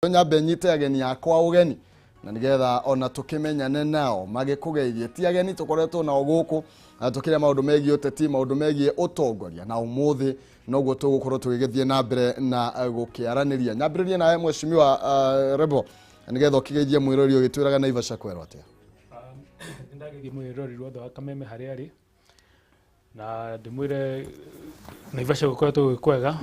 Nyambe nyite ageni akwa ũgeni na nigetha ona tukimenyane nao magikugeithie. Ti ageni tukoretwo nao guku tukiria maundu megie uteti, maundu megie utongoria, na umuthi noguo tugukorwo tugigithie na mbere na gukiaraniria. Nyambiririe nawe mheshimiwa Rebo nigetha ukigeithie mwirori ugitwiraga Naivasha kwerwo atia. Ndageithie mwirori wothe wa Kameme haria ari na ndimwire Naivasha gukoretwo gwi kwega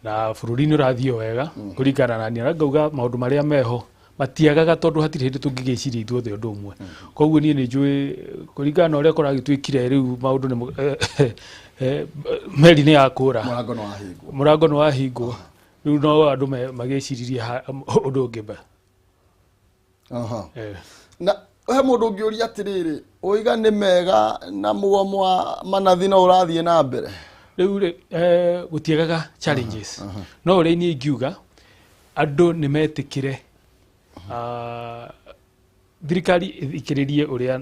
na bũrũri-inĩ ũrathiĩ wega kũringana na niĩ, na ngauga maũndũ marĩa meho matiagaga tondũ hatirĩ hĩndĩ tũngĩgĩciria ithuothe ũndũ ũmwe. Koguo niĩ nĩ njũĩ kũringana na ũrĩa kũragĩtuĩkire rĩu maũndũ nĩ meri nĩ yakũra, mũrango nĩ wahingwo, mũrango nĩ wahingwo, rĩu no andũ magĩciririe ũndũ ũngĩ ba. Na he mũndũ ũngĩũria atĩrĩrĩ, ũiga nĩ mega na mũgomo wa manathi no ũrathiĩ na mbere? Rĩu rĩ gũtiagaga challenges, no ũrĩa niĩ ingiuga andũ nĩ metĩkĩre thirikari ĩthikĩrĩrie ũrĩa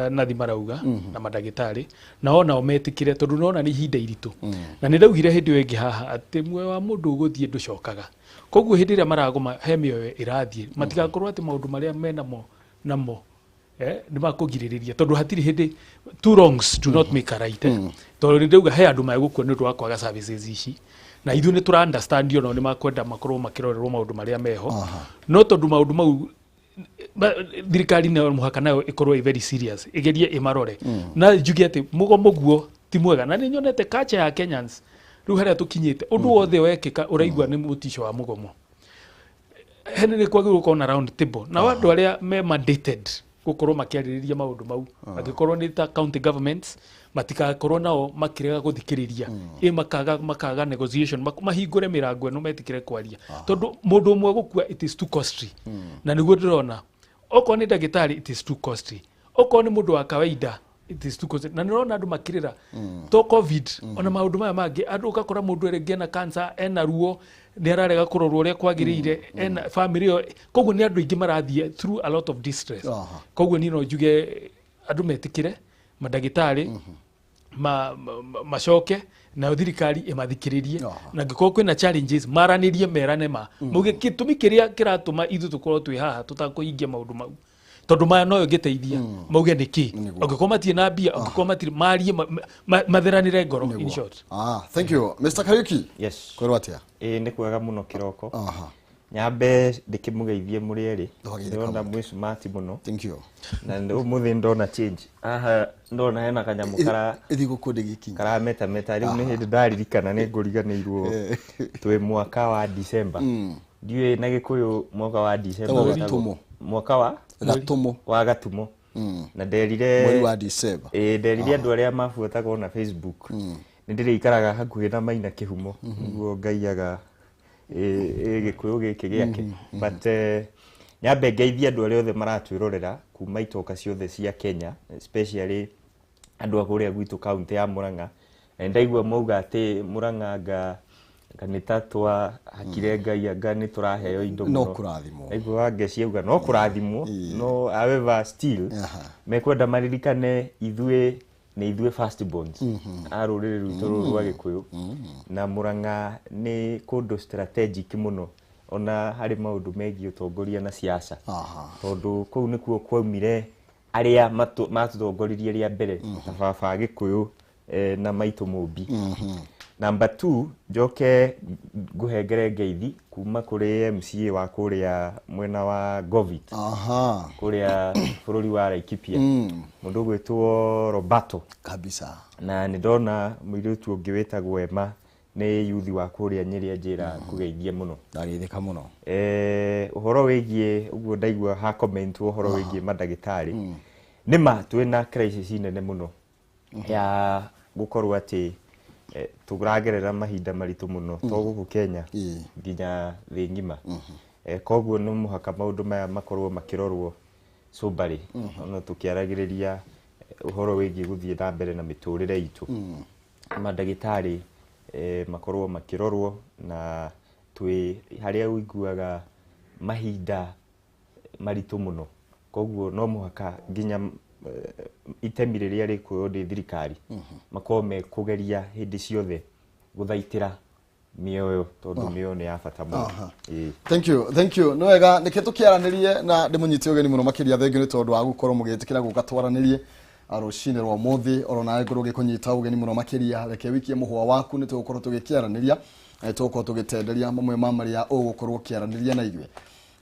nathi marauga na mandagĩtarĩ nao nao metĩkĩre, tondũ nona nĩ ihinda iritũ. Na nĩ ndaugire hĩndĩ ĩyo ĩngĩ haha atĩ muoyo wa mũndũ ũgũthiĩ ndũcokaga, koguo hĩndĩ ĩrĩa maragoma he mĩoyo ĩrathiĩ, matigakorwo atĩ maũndũ marĩa menamo namo nĩ makũgirĩrĩria, tondũ hatirĩ hĩndĩ two wrongs do not make a right. Tondũ nĩ ndauga he andũ megũkua nĩ ũndũ wa kwaga services ici, na ithuĩ nĩ tũra understand onao nĩ makwenda makorwo makĩrorerwo maũndũ marĩa meho, no tondũ maũndũ mau thirikari no mũhaka nayo ĩkorwo ĩ very serious, ĩgerie ĩmarore. Na njuge atĩ mũgomo guo ti mwega, na nĩ nyonete culture ya Kenyans rĩu harĩa tũkinyĩte, ũndũ wothe wekĩka ũraigua nĩ mũtico wa mũgomo. Hene nĩ kwagĩrĩirwo gũkorwo na round table nao andũ arĩa me mandated gũkorwo makĩarĩrĩria maũndũ mau, angĩkorwo nĩ ta county governments, matikakorwo nao makĩrega gũthikĩrĩria, ĩ makaga negotiation, mahingũre mĩrango ĩno metĩkĩre kwaria, tondũ mũndũ ũmwe gũkua it is too costly. Na nĩguo ndĩrona okorwo nĩ ndagĩtarĩ it is too costly, okorwo nĩ mũndũ wa kawaida it is too costly. Na nĩũrona andũ makĩrĩra to COVID, ona maũndũ maya mangĩ, andũ ũgakora mũndũ rĩngĩ ena cancer, ena ruo, nĩ ararega kũrorwo ũrĩa kwagĩrĩire, ena family ĩyo, koguo nĩ andũ aingĩ marathiĩ through a lot of distress. Koguo niĩ no njuge andũ metĩkĩre mandagĩtarĩ macoke nayo thirikari ĩmathikĩrĩrie, na angĩkorwo kwĩna challenges maranĩrie, merane ma mauge gĩtũmi kĩrĩa kĩratũma ithuĩ tũkorwo twĩ haha tũtakũhingia maũndũ mau, tondũ maya no ĩngĩteithia mauge nĩ kĩ, angĩkorwo matirĩ na mbia, angĩkorwo matirĩ, marie matheranĩre ngoro in short. Thank you Mr. Kariuki. Yes. Kwĩrwo atĩa? Ĩĩ nĩ kwega mũno kĩroko. Nyambe ndĩkĩmũgeithie mũrĩ erĩ. Ndĩrona mwĩ smart mũno. Thank you. Na ũmũthĩ ndona change haha, ndona hena kanyamũ kara ĩthiĩ gũkũ ndĩgĩkinya karametameta. Rĩu nĩ hĩndĩ ndaririkana nĩ ngũriganĩirwo twĩ mwaka wa December. Ndiũĩ na Gĩkũyũ mwaka wa December wĩtagwo mwaka wa Gatumo, wa Gatumo. Na nderire mweri wa December. Ĩĩ, nderire andũ arĩa mabuataga na Facebook nĩ ndĩrĩikaraga hakuhĩ na Maina Kĩhumo nĩguo ngaiyaga Gĩkũyũ gĩkĩ gĩake. But nyambe ngeithie andũ arĩa othe maratwĩrorera kuma itoka ciothe cia Kenya, especially andũ a kũrĩa gwitũ kaunti ya Murang'a. Na ndaigua mauga atĩ Murang'a anga nĩ ta twahakire Ngai, anga nĩ tũraheo indo mũno. No kũrathimwo. Ndaigua Wangeci auga no kũrathimwo, no however still mekwenda maririkane ithuĩ nĩ ithuĩ first borns a rũrĩrĩ rwitũ rũrũ rwa Gĩkũyũ, na Murang'a nĩ kũndũ strategic mũno ona harĩ maũndũ megiĩ ũtongoria na siasa, tondũ kũu nĩkuo kwaumire arĩa matũtongoririe rĩa mbere ta baba Gĩkũyũ na maitũ Mũmbi. Number 2, njoke ngũhengere ngeithi kuma kũrĩ MCA wa kũrĩa mwena wa Govit, kũrĩa bũrũri wa Laikipia, mũndũ ũgwĩtwo Roberto kabisa. Na nĩ ndona mũirĩtu ũngĩ wĩtagwo Emma, nĩ yuthi wa kũrĩa Nyĩrĩ, anjĩra kũgeithie mũno. Ndageithĩka mũno. Ũhoro wĩgiĩ ũguo ndaigua ha comment ũhoro wĩgiĩ mandagĩtarĩ, nĩ ma twĩna crisis nene mũno ya gũkorwo atĩ tũragerera mahinda maritũ mũno to gũkũ Kenya nginya thĩ ng'ima. Koguo no mũhaka maũndũ maya makorwo makĩrorwo soberly, ona tũkĩaragĩrĩria ũhoro wĩgiĩ gũthiĩ na mbere na mĩtũrĩre itũ. Mandagĩtarĩ makorwo makĩrorwo, na twĩ harĩa ũiguaga mahinda maritũ mũno, koguo no mũhaka nginya itemi rĩrĩa rĩkuoywo nĩ thirikari makorwo mekũgeria hĩndĩ ciothe gũthaitĩra Mĩoyo, tondũ mĩoyo nĩ ya bata mũno. Ĩĩ. Thank you, thank you. Nĩ wega nĩkĩ tũkĩaranĩrie na ndĩmũnyite ũgeni mũno makĩria. Thengiũ nĩ tondũ wa gũkorwo mũgĩtĩkĩra gũka twaranĩrie rũcinĩ rwa ũmũthĩ. Oro nawe ngorwo ngĩkũnyita ũgeni mũno makĩria. Reke wikie mũhũa waku, nĩ tũgũkorwo tũgĩkĩaranĩria, tũgũkorwo tũgĩtenderia mamwe ma marĩa ũgũkorwo ũkĩaranĩria na ithuĩ.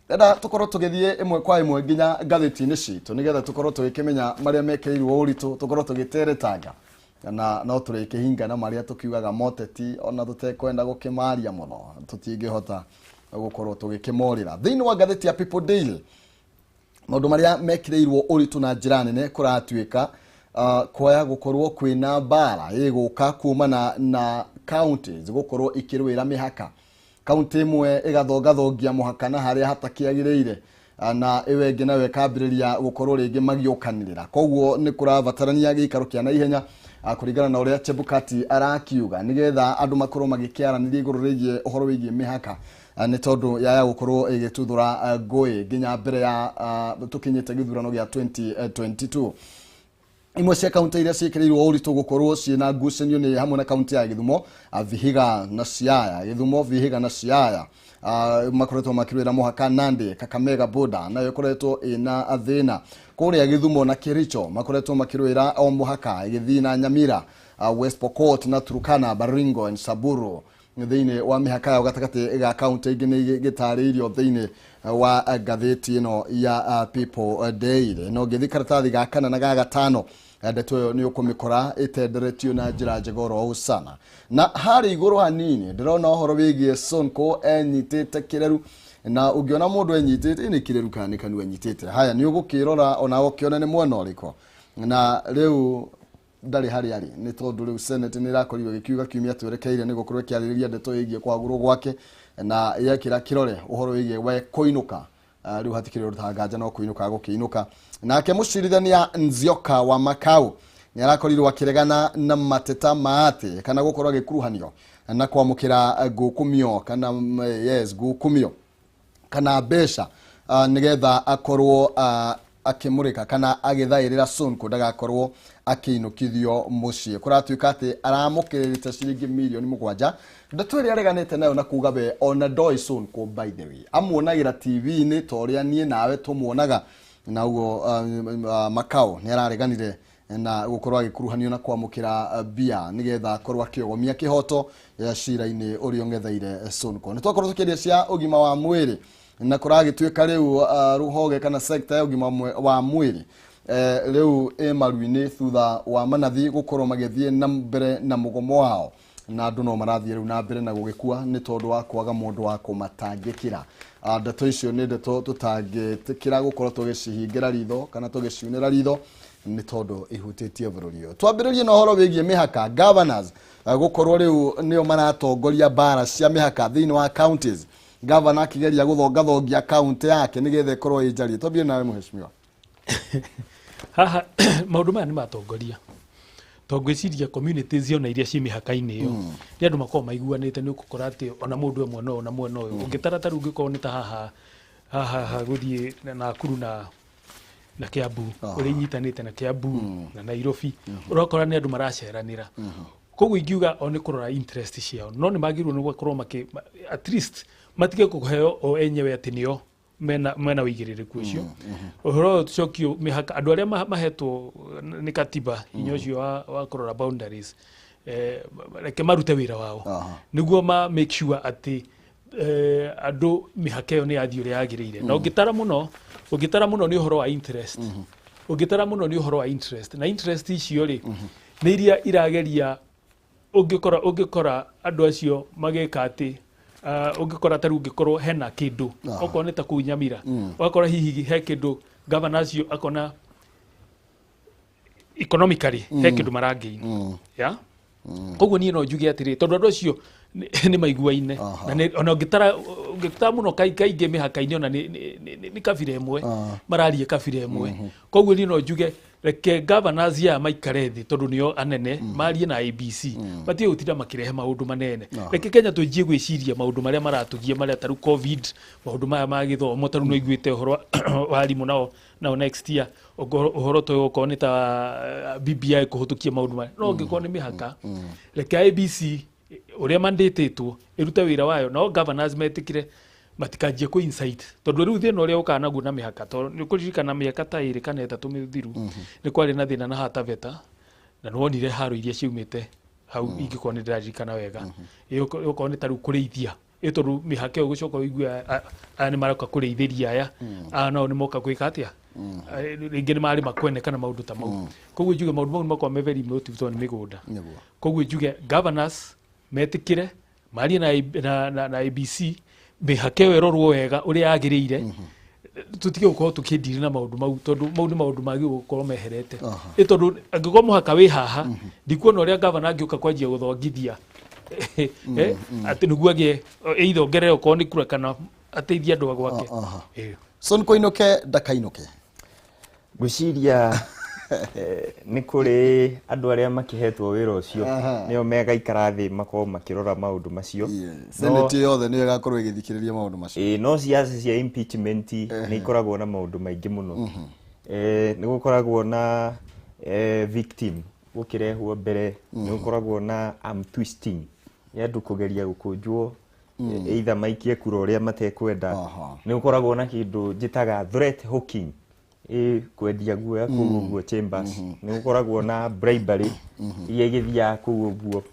Ndenda tũkorwo tũgĩthiĩ ĩmwe kwa ĩmwe nginya ngathĩti-inĩ citũ, nĩgetha tũkorwo tũgĩkĩmenya marĩa mekĩrĩirwo ũritũ, tũkorwo tũgĩteretanga na no tũrĩkĩhinga na marĩa tũkiugaga moteti, ona tũtekwenda gũkĩmaria mũno, tũtingĩhota gũkorwo tũgĩkĩmorĩra. Thĩinĩ wa ngathĩti ya People Daily, maũndũ marĩa mekĩrĩirwo ũritũ na njĩra nene, kũratuĩka kwaya gũkorwo kwĩna mbara ĩgũka kumana na counties gũkorwo ikĩrũĩra mĩhaka, kaunti ĩmwe ĩgathongathongia mũhaka na harĩa hatakĩagĩrĩire, na ĩyo ĩngĩ nayo ĩkambĩrĩria gũkorwo rĩngĩ magiũkanĩrĩra. Koguo nĩ kũrabatarania gĩikaro kĩa naihenya, kũringana na ũrĩa Chebukati arakiuga, nĩgetha andũ makorwo magĩkĩaranĩria igũrũ rĩgiĩ ũhoro wĩgiĩ mĩhaka, nĩ tondũ yaya gũkorwo ĩgĩtuthũra ngũĩ nginya mbere ya tũkinyĩte gĩthurano gĩa 2022. Imwe cia kaunti iria ciĩkĩrĩirwo ũritũ gũkorwo ciĩna ngucanio nĩ hamwe na kaunti ya Gĩthumo, Vihiga na Siaya. Gĩthumo, Vihiga na Siaya makoretwo makĩrũĩra mũhaka. Nandi Kakamega border nayo ĩkoretwo ĩna thĩna. Kũrĩa Gĩthumo na Kericho makoretwo makĩrũĩra o mũhaka ĩgĩthiĩ na Nyamira, West Pokot na Turkana, Baringo and Samburu thĩinĩ wa mĩhaka yao gatagatĩ ga kaunti ingĩ nĩ gĩtarĩirio thĩinĩ wa ngathĩti ĩno ya People Daily. No ngĩthiĩ karatathi ga kana na ga gatano, ndeto ĩyo nĩ ũkũmĩkora ĩtenderetio na njĩra njega oro ũũ sana. Na harĩa igũrũ hanini ndĩrona ũhoro wĩgiĩ Sonko enyitĩte kĩreru, na ũngĩona mũndũ enyitĩte nĩ kĩreru kana nĩ kanua enyitĩte, haya nĩ ũgũkĩrora ona ũkĩone nĩ mwena ũrĩkũ. Na rĩu ndarĩ harĩa arĩ, nĩ tondũ rĩu Senate nĩ ĩrakorirwo ĩgĩkiuga kiumia twerekeire nĩ gũkorwo ĩkĩarĩrĩria ndeto ĩgiĩ kwagũrwo gwake, na yekĩra kĩrore ũhoro wĩgiĩ we kũinũka. Rĩu hatikĩrĩ ũndũ ta nganja no kũinũka gũkĩinũka. Nake mũcirithania Nzioka wa Makau nĩ arakorirwo akĩregana na mateta ma atĩ kana gũkorwo agĩkuruhanio na kwamũkĩra ngukumio kana yes, ngukumio kana mbeca, nĩgetha akorwo akĩmũrĩka kana agĩthaĩrĩra Sonko ndagakorwo akĩinũkithio mũciĩ. Kũratuĩka atĩ aramũkĩrĩte ciringi mirioni 7, ndeto ĩrĩa areganĩte nayo na kuga we ona ndoĩ Sonko, by the way, amuonagĩra TV-inĩ ta ũrĩa niĩ nawe tũmuonaga. Na ũguo Makau nĩ arareganire na gũkorwo agĩkuruhanio na kwamũkĩra mbia nĩgetha akorwo akĩogomia kĩhoto ya cira-inĩ ũrĩa ũng'etheire Sonko. Nĩ twakorwo tũkĩaria cia ũgima wa mwĩrĩ, na kũragĩtuĩka rĩu rũhonge kana sekta ya ũgima wa mwĩrĩ rĩu ĩ maru-inĩ thutha wa manathi gũkorwo magĩthiĩ na mbere na mũgomo wao, na andũ no marathiĩ rĩu na mbere na gũgĩkua nĩ tondũ wa kwaga mũndũ wa kũmatangĩkĩra. Ndeto icio nĩ ndeto tũtangĩtĩkĩra gũkorwo tũgĩcihingĩra ritho kana tũgĩciunĩra ritho, nĩ tondũ ihutĩtie bũrũri ũyũ. Twambĩrĩrie na ũhoro wĩgiĩ mĩhaka, governors gũkorwo rĩu nĩo maratongoria mbara cia mĩhaka thĩinĩ wa counties, gavana akĩgeria gũthongathongia kaunti yake nĩgetha ĩkorwo ĩ njariĩ. Twambie nawe, mheshimiwa. Haha maũndũ maya nĩ matongoria, tondũ ngwĩciria communities ona iria ci mĩhaka-inĩ ĩyo nĩ andũ makoragwo maiguanĩte. Nĩ ũgũkora atĩ ona mũndũ e mwena ũyũ na mwena ũyũ, ũngĩtara ta rĩu ũngĩkorwo nĩ ta haha gũthiĩ Nakuru na Kiambu, ũrĩa inyitanĩte na Kiambu na Nairobi, ũrakora nĩ andũ maraceranĩra. Koguo ingiuga o nĩ kũrora interest ciao, no nĩ magĩrĩirwo nĩ gũkorwo makĩ at least matige kũheo o enyewe atĩ nĩo mena ũigĩrĩrĩku ũcio. Ũhoro ũyũ tũcokio mĩhaka, andũ arĩa mahetwo nĩ katiba hinya ũcio wa kũrora boundaries, reke marute wĩra wao nĩguo ma make sure atĩ andũ mĩhaka ĩyo nĩ yathiĩ ũrĩa yagĩrĩire. Na ũngĩtara mũno nĩ ũhoro wa interest, ũngĩtara mũno nĩ ũhoro wa interest, na interest icio rĩ nĩ iria irageria. Ũngĩkora andũ acio magĩka atĩ ũngĩkora ta rĩu ũngĩkorwo hena kĩndũ, okorwo nĩ ta kũu Nyamira, ũgakora hihi he kĩndũ gavana acio akona economically he kĩndũ maragain ya. Koguo niĩ no njuge atĩrĩ, tondũ andũ acio nĩ maiguaine, na ona ũngĩtara mũno kaingĩ mĩhaka-inĩ ona nĩ kabira ĩmwe mararia kabira ĩmwe. Koguo niĩ no njuge reke governors aya maikare thĩ, tondũ nĩo anene, marie na ABC, matige gũtinda makĩrehe maũndũ manene. Reke Kenya tũnjie gwĩciria maũndũ marĩa maratũgia, marĩa ta rĩu COVID, maũndũ maya ma gĩthomo, ta rĩu no iguĩte ũhoro wa arimũ nao next year, ũhoro ta ũyũ, okorwo nĩ ta BBI kũhĩtũkia maũndũ maya. No ũngĩkorwo nĩ mĩhaka, reke ABC Ũrĩa mandatĩtwo ĩrute wĩra wayo, no governors metĩkire matikanjie kũ incite, tondũ rĩu thĩna ũrĩa ũkaga naguo na mĩhaka, tondũ nĩ ũkũririkana mĩaka ta 2 kana 3 mĩthiru nĩ kwarĩ na thĩna na haha Taveta, na nĩ wonire haro iria ciumĩte hau, ingĩkorwo nĩ ndĩraririkana wega. Ĩ, okorwo nĩ ta rĩu kũrĩithia, ĩ tondũ mĩhaka ĩyo gũcoka ũigue aya nĩ maroka kũrĩithĩria aya, aya nao nĩ moka gwĩka atĩa. Rĩngĩ nĩ marĩma kwene kana maũndũ ta mau. Koguo njuge maũndũ mau nĩ makoragwo me very emotive tondũ nĩ mĩgũnda. Koguo njuge governors metĩkĩre marie na IEBC, mĩhaka ĩyo ĩrorwo wega ũrĩa yagĩrĩire, tũtige gũkorwo tũkĩndiri na maũndũ mau, tondũ mau nĩ maũndũ magĩrĩirwo gũkorwo meherete. Ĩ tondũ angĩkorwo mũhaka wĩ haha, ndikuona ũrĩa gavana angĩũka kwanjia gũthongithia atĩ nĩguo agĩe either ongerere okorwo nĩ kura kana ateithie andũ a gwake. Sonko inoke ndakainũke. Ngwĩciria nĩ kũrĩ andũ arĩa makĩhetwo wĩra ũcio, nĩo megaikara thĩ makorwo makĩrora maũndũ macio. Senate yothe nĩyo ĩgakorwo ĩgĩthikĩrĩria maũndũ macio. Ĩĩ, no ciaca cia impeachment nĩ ikoragwo na maũndũ maingĩ mũno. Nĩ gũkoragwo na victim gũkĩrehwo mbere, nĩ gũkoragwo na arm twisting ya andũ kũgeria gũkũnjwo, either maikie kura ũrĩa matekwenda. Nĩ gũkoragwo na kĩndũ njĩtaga threat hawking, ĩ kwendia guoya kũu ũguo chambers. Nĩ gũkoragwo na bribery iria igĩthiaga kũu ũguo,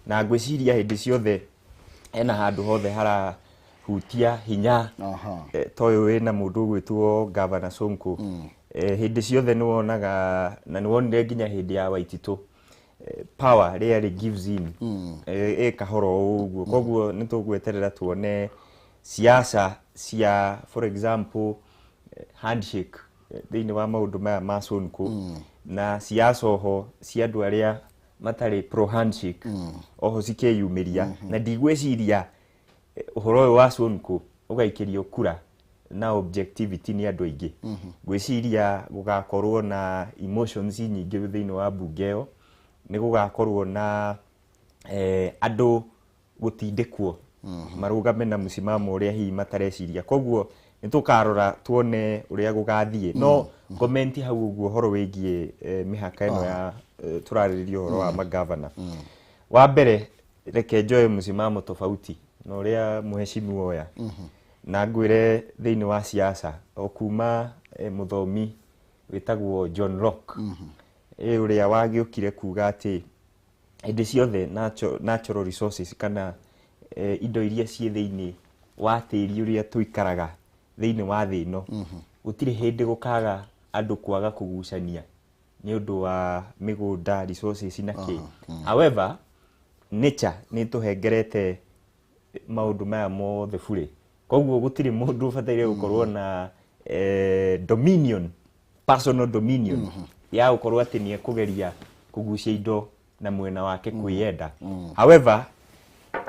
na ngwĩciria hĩndĩ ciothe hena handũ hothe harahutia hinya ta ũyũ wĩna mũndũ ũgwĩtwo Governor Sonko. Hĩndĩ ciothe nĩ wonaga, na nĩ wonire nginya hĩndĩ ya Waititũ, power rarely gives in, ĩ kahora o ũguo. Koguo nĩ tũgweterera tuone siasa cia, for example, handshake thĩinĩ wa maũndũ maya ma Sonko, na siasa oho cia andũ arĩa matarĩ pro handshake oho cikĩyumĩria. Na ndigwĩciria ũhoro ũyũ wa Sonko ũgaikĩrio kura na objectivity nĩ andũ aingĩ. Ngwĩciria gũgakorwo na emotions nyingĩ thĩinĩ wa mbunge ĩyo, nĩ gũgakorwo na andũ gũtindĩkwo marũgame na mũsimamo ũrĩa hihi matareciria. Koguo nĩ tũkarora tuone ũrĩa gũgathiĩ. No comment hau ũguo ũhoro wĩgiĩ mĩhaka ĩno ya tũrarĩrĩria ũhoro wa magavana, wa mbere reke njoe mũsimamo tofauti na ũrĩa mũheshimiwa oya, na ngwĩre thĩinĩ wa siasa o kuma mũthomi wĩtagwo John Locke, ũrĩa wagĩũkire kuga atĩ hĩndĩ ciothe natural resources kana indo iria ciĩ thĩinĩ wa tĩri ũrĩa tũikaraga thĩinĩ wa thĩ ĩno, gũtirĩ hĩndĩ gũkaga andũ kwaga kũgucania nĩ ũndũ wa mĩgũnda, resources na kĩ. However, nature nĩ ĩtũhengerete maũndũ maya mothe burĩ, koguo gũtirĩ mũndũ ũbataire gũkorwo na dominion, personal dominion ya gũkorwo atĩ nĩ ekũgeria kũgucia indo na mwena wake kwĩyenda. However,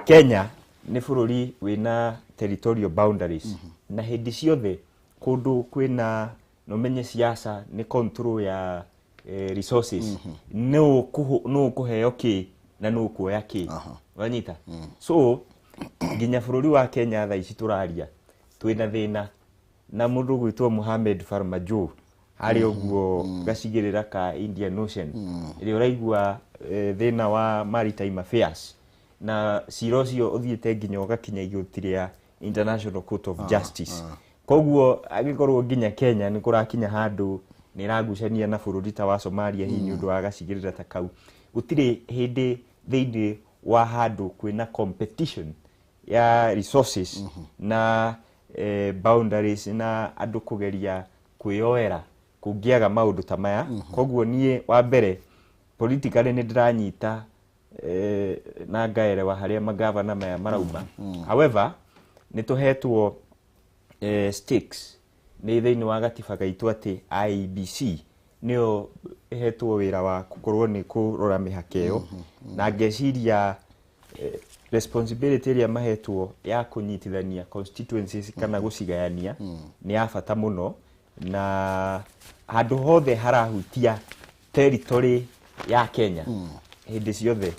Kenya nĩ bũrũri wĩna territorial boundaries, na hĩndĩ ciothe kũndũ kwĩna na ũmenye siasa nĩ control ya resources, nũ ũkũheo kĩ na nũ ũkuoya kĩ, wanyita? So nginya bũrũri wa Kenya thaa ici tũraria twĩna thĩna na mũndũ ũgwĩtwo Mohamed Farmajo harĩa ũguo gacigĩrĩra ka Indian Ocean, ĩrĩa ũraigua thĩna wa maritime affairs, na cira ũcio ũthiĩte nginya ũgakinya igoti rĩa International Court of Justice. Koguo angĩkorwo nginya Kenya nĩ kũrakinya handũ nĩ ĩragucania na bũrũri ta wa Somalia hihi nĩ ũndũ wa gacigĩrĩra ta kau, gũtirĩ hĩndĩ thĩinĩ wa handũ kwĩna competition ya resources na boundaries na andũ kũgeria kwĩyoera kũngĩaga maũndũ ta maya. Koguo niĩ wa mbere politically nĩ ndĩranyita na ngaerewa harĩa magavana maya marauma. However, nĩ tũhetwo stakes nĩ thĩinĩ wa gatiba gaitũ atĩ IEBC nĩyo ĩhetwo wĩra wa gũkorwo nĩ kũrora mĩhaka ĩyo, na ngeciria responsibility ĩrĩa mahetwo ya kũnyitithania constituencies kana gũcigayania nĩ ya bata mũno, na handũ hothe harahutia territory ya Kenya, hĩndĩ ciothe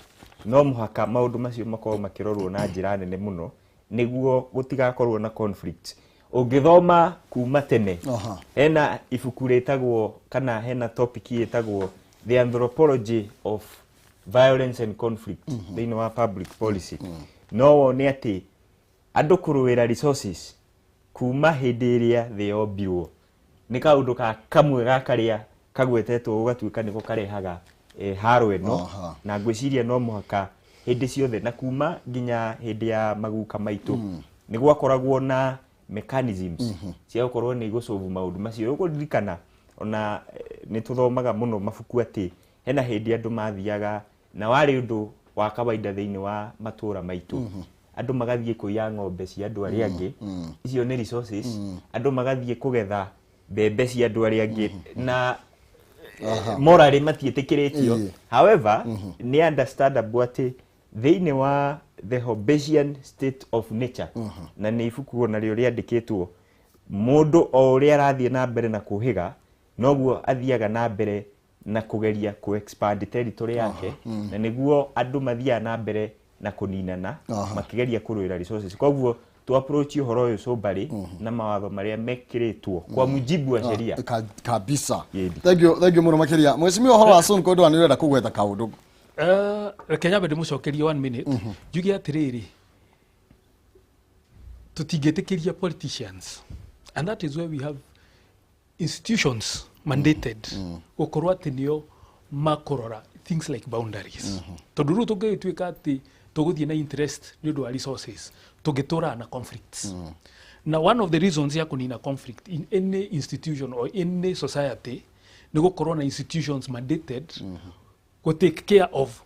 no mũhaka maũndũ macio makorwo makĩrorwo na njĩra nene mũno nĩguo gũtigakorwo na conflict. Ũngĩthoma kuma tene, hena ibuku rĩtagwo kana hena topic ĩtagwo The Anthropology of Violence and conflict thĩinĩ wa public policy, no wone atĩ andũ kũrũĩra resources kuma hĩndĩ ĩrĩa thĩ yombirwo nĩ kaũndũ ka kamwe ga karĩa kagwetetwo gũgatuĩka nĩko karehaga haro ĩno. Na ngwĩciria no mũhaka hĩndĩ ciothe na kuma nginya hĩndĩ ya maguka maitũ nĩ gwakoragwo na mechanisms cia gũkorwo nĩ igũsolve maũndũ macio. Ũkũririkana ona nĩ tũthomaga mũno mabuku atĩ hena hĩndĩ andũ mathiaga na warĩ ũndũ wa kawaida thĩinĩ wa matũra maitũ, andũ magathiĩ kũiya ng'ombe cia andũ arĩa angĩ. Icio nĩ resources. Andũ magathiĩ kũgetha mbembe cia andũ arĩa angĩ na morally matiĩtĩkĩrĩtio. However, nĩ understandable atĩ thĩinĩ wa the Hobbesian state of nature, na nĩ ibuku onarĩo rĩandĩkĩtwo, mũndũ o ũrĩa arathiĩ na mbere na kũhĩga noguo athiaga na mbere na kũgeria kũ expand territory yake, na nĩguo andũ mathiaga na mbere na kũninana makĩgeria kũrũĩra resources. Koguo tu approach ũhoro ũyũ soberly na mawatho marĩa mekĩrĩtwo kwa mujibu wa sheria. Kabisa. Yedi. Thank you, thank you mũno makĩria, mheshimiwa. Ũhoro wa Sonko ndwa nĩ ũrenda kũgweta kaũndũ? Reke nyambe ndĩmũcokerie one minute, njuge atĩrĩrĩ, tũtingĩtĩkĩria politicians, and that is why we have institutions mandated gũkorwo atĩ nĩo makũrora things like boundaries, tondũ rĩu tũngĩgĩtuĩka atĩ tũgũthiĩ na interest nĩ ũndũ wa resources, tũngĩtũraga na conflicts. Na one of the reasons ya kũnina conflict in any institution or any society nĩ gũkorwo na institutions mandated go take care of,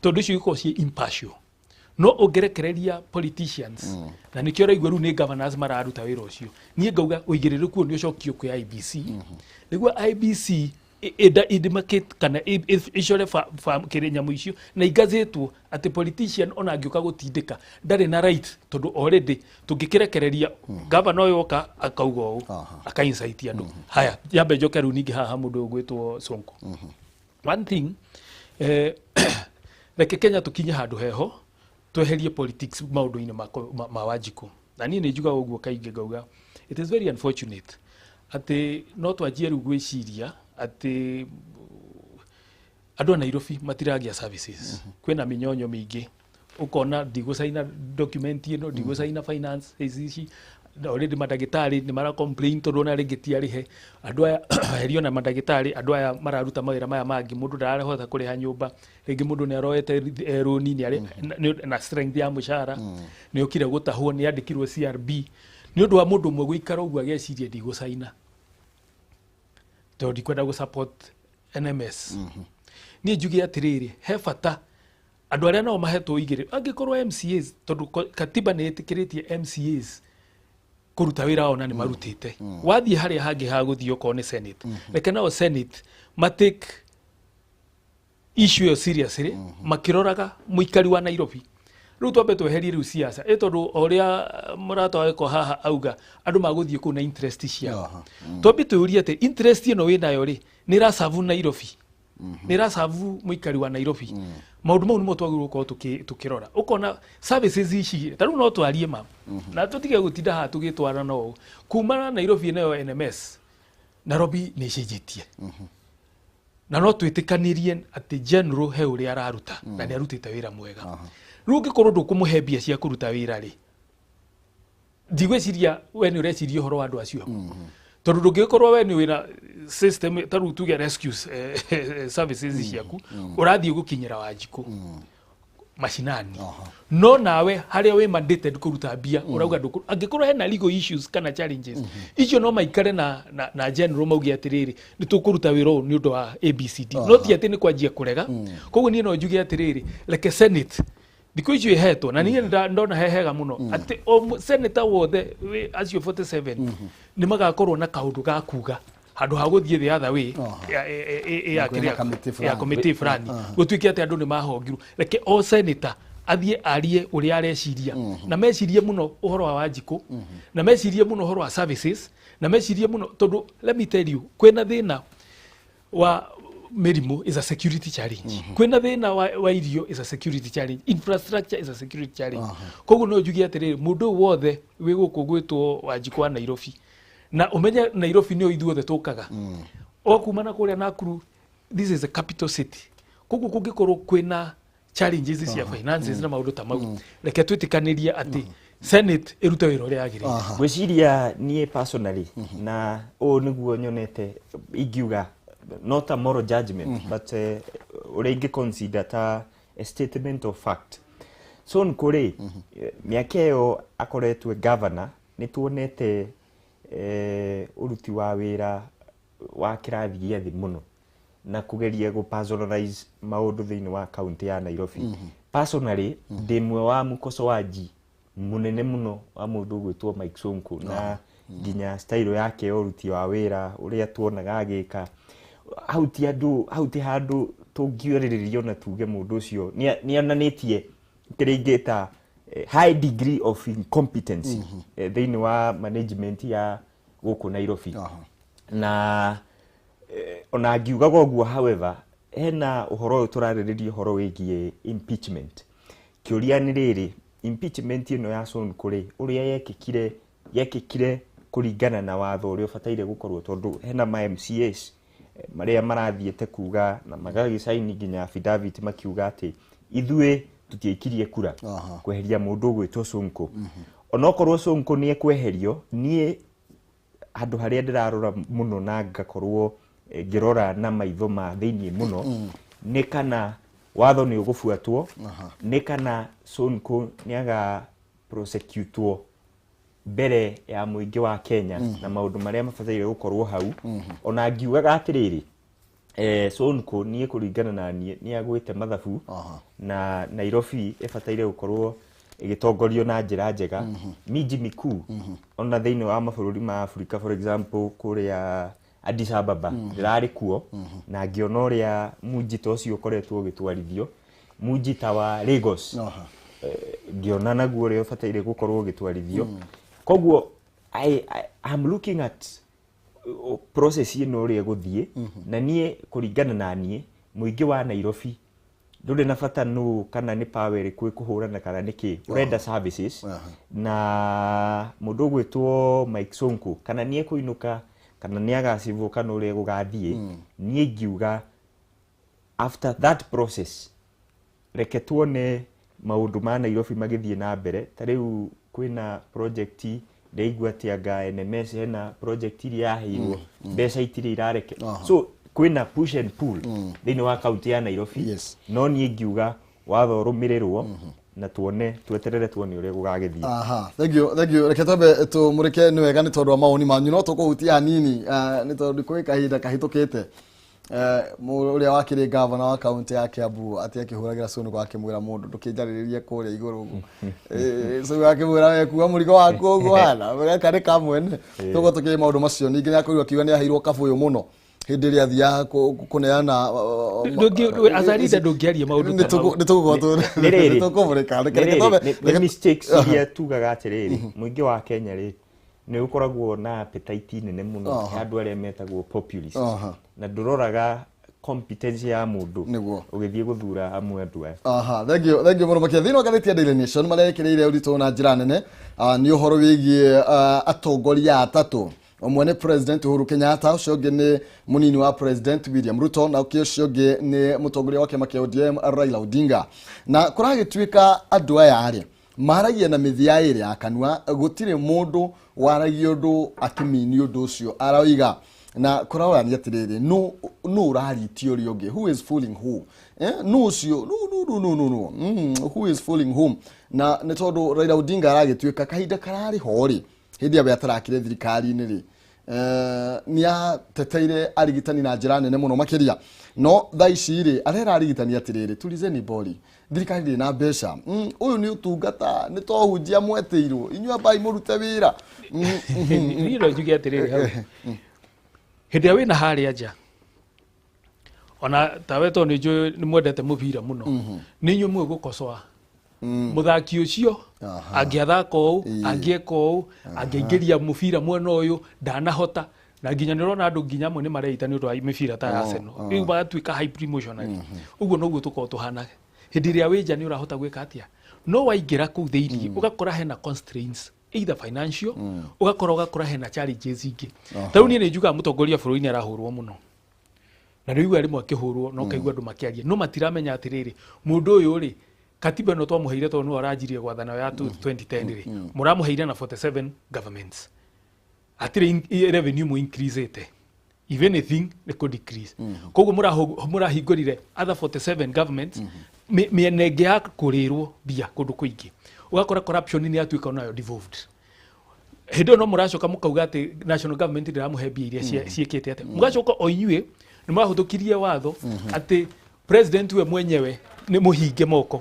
tondũ icio ikorwo ciĩ impartial. No ũngĩrekereria politicians, na nĩkĩo ũraigua rĩu nĩ governors mararuta wĩra ũcio, niĩ ngauga ũigĩrĩrĩku ũyũ nĩ ũcokio kwĩ IEBC, nĩguo IEBC ĩdemarcate kana ĩcore kĩrĩ nyamũ icio na ingazĩtwo atĩ politician ona angĩũka gũtindĩka ndarĩ na right, tondũ already tũngĩkĩrekereria governor ũyũ oka akauga ũũ, aka incite andũ. Haya, nyambe njoke rĩu ningĩ haha mũndũ ũyũ ũgwĩtwo Sonko. One thing, reke Kenya tũkinye handũ heho tweherie politics maũndũ-inĩ ma Wanjikũ. Na niĩ nĩ njugaga ũguo kaingĩ, ngauga it is very unfortunate atĩ no twanjie rĩu gwĩciria atĩ andũ a Nairobi matiragĩa services. Kwĩna mĩnyonyo mĩingĩ, ũkona ndigũcaina document ĩno, ndigũcaina finance ici. Already mandagĩtarĩ nĩ mara complain tondũ ona rĩngĩ ti arĩhe andũ aya herio na mandagĩtarĩ, andũ aya mararuta mawĩra maya mangĩ, mũndũ ndarahota kũrĩha nyũmba rĩngĩ, mũndũ nĩ aroete rũni nĩ arĩ na strength ya mũcara nĩ okire gũtahwo, nĩ andĩkirwo CRB nĩ ũndũ wa mũndũ ũmwe gũikara ũguo ageciria ndigũcaina tondũ ndikwenda gũ support NMS. Niĩ njuge atĩrĩrĩ, he bata andũ arĩa nao mahetwo igĩrĩ angĩkorwo MCAs, tondũ katiba nĩ ĩtĩkĩrĩtie MCAs kũruta wĩra wao na nĩ marutĩte. Wathiĩ harĩa hangĩ ha gũthiĩ okorwo nĩ Senate, reke nao Senate matake issue ĩyo seriously makĩroraga mũikari wa Nairobi. Rĩu twambe tweherie rĩu siasa ĩ, tondũ o ũrĩa mũrata wako haha auga, andũ magũthiĩ kũu na interest ciao. Twambe twĩyũrie atĩ interest ĩno wĩnayo rĩ, nĩ ĩracabu Nairobi, nĩ ĩracabu mũikari wa Nairobi? Maũndũ mau nĩmo twagĩrĩirwo gũkorwo tũkĩrora. Ũkona services ici ta rĩu no twarie ma na tũtige gũtinda haha tũgĩtwarana ũũ. Kuma Nairobi nayo NMS, Nairobi nĩ ĩcenjetie, na no twĩtĩkanĩrie atĩ general he ũrĩa araruta na nĩ arutĩte wĩra mwega. Rĩu ũngĩkorwo ndũkũmũhe mbia cia kũruta wĩra rĩ, ndigwĩciria we nĩ ũreciria ũhoro wa andũ acio, tondũ ndũngĩgĩkorwo we nĩ wĩna system ta rĩu tuge rescue services ciaku ũrathiĩ gũkinyĩra Wanjikũ mashinani, no nawe harĩa wĩ mandated kũruta mbia ũrauga angĩkorwo hena legal issues kana challenges icio, no maikare na general mauge atĩrĩrĩ, nĩ tũkũruta wĩra ũyũ nĩ ũndũ wa ABCD, no ti atĩ nĩ kwanjia kũrega. Koguo niĩ no njuge atĩrĩrĩ, reke Senate thikũ icio ihetwo, na niĩ ndona he hega mũno atĩ o senator wothe wĩ acio 47 nĩ magakorwo na kaũndũ ga kuga handũ ha gũthiĩ the other way ya Na kwĩna committee ya fulani. Committee fulani gũtuĩke atĩ andũ nĩ mahongirwo. Reke o senator athiĩ arie ũrĩa areciria, na mecirie mũno ũhoro wa Wanjikũ, na mecirie mũno ũhoro wa services, na mecirie mũno, tondũ let me tell you, kwĩna thĩna wa mĩrimũ is a security challenge, kwĩna thĩna wa irio is a security challenge, infrastructure is a security challenge. Koguo no njuge atĩrĩrĩ, mũndũ ũyũ wothe wĩ gũkũ gwĩtwo Wanjikũ wa Nairobi, na ũmenye Nairobi nĩyo ithuothe tũkaga o kuma na kũrĩa Nakuru, this is a capital city. Koguo kũngĩkorwo kwĩna challenges cia finances na maũndũ ta mau, reke twĩtĩkanĩrie atĩ Senate ĩrute wĩra ũrĩa yagĩrĩire. Ngwĩciria niĩ personally, na ũũ nĩguo nyonete, ingiuga not a moral judgment, but ũrĩa ingĩ consider ta a statement of fact, Sonko rĩ, mĩaka ĩyo akoretwo e governor, nĩ tuonete ũruti wa wĩra wa kĩrathi gĩa thĩ mũno na kũgeria gũ personalize maũndũ thĩinĩ wa kaunti ya Nairobi. Personally, ndĩ mwe wa mũkosoaji mũnene mũno wa mũndũ ũgwĩtwo Mike Sonko, na nginya style yake ya ũruti wa wĩra ũrĩa tuonaga agĩka hau, ti andũ hau, ti handũ tũngiũrĩrĩria na tuge mũndũ ũcio nĩ onanĩtie kĩrĩa ingĩta high degree of incompetency thĩinĩ wa management ya gũkũ Nairobi. Na ona ngiugaga ũguo, however, hena ũhoro ũyũ tũrarĩrĩria, ũhoro wĩgiĩ impeachment. Kĩũria nĩ rĩrĩ, impeachment ĩno ya Sonko rĩ, ũrĩa yekĩkire, yekĩkire kũringana na watho ũrĩa ũbataire gũkorwo, tondũ hena ma MCAs marĩa marathiĩte kuga na magagĩcaini nginya affidavit makiuga atĩ ithuĩ tũtiaikirie kura kweheria mũndũ ũgwĩtwo Sonko. Onokorwo Sonko nĩ ekweherio, niĩ handũ harĩa ndĩrarora mũno na ngakorwo ngĩrora na maitho ma thĩiniĩ mũno nĩ kana watho nĩ ũgũbuatwo, nĩ kana Sonko nĩ aga prosecutwo mbere ya mũingĩ wa Kenya na maũndũ marĩa mabataire gũkorwo hau. Ona ngiugaga atĩrĩrĩ, Sonko niĩ kũringana na niĩ nĩ agwĩte mathabu na Nairobi ĩbataire gũkorwo ĩgĩtongorio na njĩra njega. Miji mikuu ona thĩinĩ wa mabũrũri ma Africa, for example kũrĩa Addis Ababa, ndĩrarĩ kuo na ngĩona ũrĩa munji ta ũcio ũkoretwo ũgĩtwarithio, munji ta wa Lagos, ngĩona naguo ũrĩa ũbataire gũkorwo ũgĩtwarithio. Koguo I'm looking at process ĩno ũrĩa ĩgũthiĩ, na niĩ kũringana na niĩ, mũingĩ wa Nairobi ndũrĩ na bata nũ kana nĩ power ĩrĩkũ ĩkũhũrana kana nĩ kĩ ũrenda services. Na mũndũ ũgwĩtwo Mike Sonko, kana nĩ ekũinũka kana nĩ agacivwo kana ũrĩa gũgathiĩ, niĩ ingiuga after that process reke tuone maũndũ ma Nairobi magĩthiĩ na mbere. Ta rĩu kwĩna project, ndaigua atĩ anga NMS hena project iria yaheirwo mbeca itirĩ irareke, so kwĩna push and pull thĩinĩ wa kaunti ya Nairobi. No niĩ ngiuga watho ũrũmĩrĩrwo na tuone, tweterere tuone ũrĩa gũgagĩthiĩ. Aha, thank you, thank you. Reke twambe tũmũrĩke. Nĩ wega nĩ tondũ wa mawoni manyu, no tũkũhutia hanini, nĩ tondũ kwĩ kahinda kahĩtũkĩte, ũrĩa wakĩrĩ gavana wa kaunti ya Kiambu atĩ akĩhũragĩra Sonko akĩmwĩra, mũndũ ndũkĩnjarĩrĩrie kũrĩa igũrũ ũguo. So akĩmwĩra, we kuua mũrigo waku ũguo hana gaka nĩ ka mwene. Tũguo tũkĩrĩ maũndũ macio. Ningĩ nĩakorirwo akiuga nĩ aheirwo kabũyũ mũno hĩndĩ ĩrĩa athiaga kũneana. As a leader ndũngĩaria maũndũ ta mau. Nĩ tũgũkorwo Nĩ rĩrĩ. nĩ tũkũmũrĩka. Reke Nĩ rĩrĩ, nĩ mistakes iria tugaga atĩrĩrĩ, mũingĩ wa Kenya rĩ, nĩ ũkoragwo na appetite nene mũno ya andũ arĩa metagwo populist, na ndũroraga competence ya mũndũ ũgĩthiĩ gũthura amwe andũ aya. Aha, thank you, thank you mũno makĩria. Thĩinĩ wa ngathĩti ya Daily Nation, marĩa ĩkĩrĩire ũritũ na njĩra nene, nĩ ũhoro wĩgiĩ atongoria atatũ. Ũmwe nĩ President Uhuru Kenyatta, ũcio ũngĩ nĩ mũnini wa President William Ruto, na ũkĩ ũcio ũngĩ nĩ mũtongoria wa kĩama kĩa ODM Raila Odinga. Na kũragĩtuĩka andũ aya rĩ, maragia na mĩthia ĩrĩ ya kanua. Gũtirĩ mũndũ waragia ũndũ akĩmini ũndũ ũcio aroiga, na kũrorania atĩrĩrĩ, nũ ũraritie ũrĩa ũngĩ? Who is fooling who? Nũ ũcio nũ nũ nũ nũ nũ who is fooling whom? Na nĩ tondũ Raila Odinga aragĩtuĩka kahinda kararĩ ho rĩ, hĩndĩ ĩrĩa we atarakire thirikari-inĩ rĩ, nĩ ateteire arigitani na njĩra nene mũno makĩria. No thaa ici rĩ, arera arigitani atĩrĩrĩ, tulizeni bori, thirikari ndĩ na mbeca. Ũyũ nĩ ũtungata, nĩ tohunjia mwetĩirwo inyuĩ, ambai mũrute wĩra. Niĩ no njuge atĩrĩrĩ, hau hĩndĩ ĩrĩa wĩna harĩa nja, ona tawe tondũ nĩ njũĩ nĩ mwendete mũbira mũno, nĩ inyuĩ mũĩ gũkocoa mũthaki ũcio angĩathaka ũũ, angĩeka ũũ, angĩaingĩria mũbira mwena ũyũ ndanahota. Na nginya nĩ ũrona andũ nginya amwe nĩ mareita nĩ ũndũ wa mĩbira ta ya Arsenal, rĩu magatuĩka hyper emotionally. Ũguo noguo tũkoragwo tũhana. Hĩndĩ ĩrĩa wĩ nja nĩ ũrahota gwĩka atĩa, no waingĩra kũu thĩinĩ ũgakora hena constraints, either financial, ũgakora hena challenges ingĩ. Ta rĩu niĩ nĩ njugaga mũtongoria wa bũrũri nĩ arahũrwo mũno. Na rĩu rĩmwe akĩhũrwo na ũkaigua andũ makĩaria no matiramenya atĩrĩrĩ, mũndũ ũyũ rĩ, katiba ĩno twamũheire tondũ nĩwe aranjirie gwathana ya 2010 rĩ, mũramũheire na 47 governments, hatirĩ revenue mu increase-ĩte, if anything nĩ kũ decrease. Koguo mũrahingũrire other 47 governments mĩena ĩngĩ ya kũrĩrwo mbia kũndũ kũingĩ, ũgakora corruption nĩ yatuĩka onayo devolved. Hĩndĩ ĩyo no mũracoka mũkauga atĩ national government ndĩramũhe mbia iria ciĩkĩte atĩa. Mũgacoka o inyuĩ nĩ mwahũthũkirie watho atĩ president we mwenyewe nĩ mũhinge moko.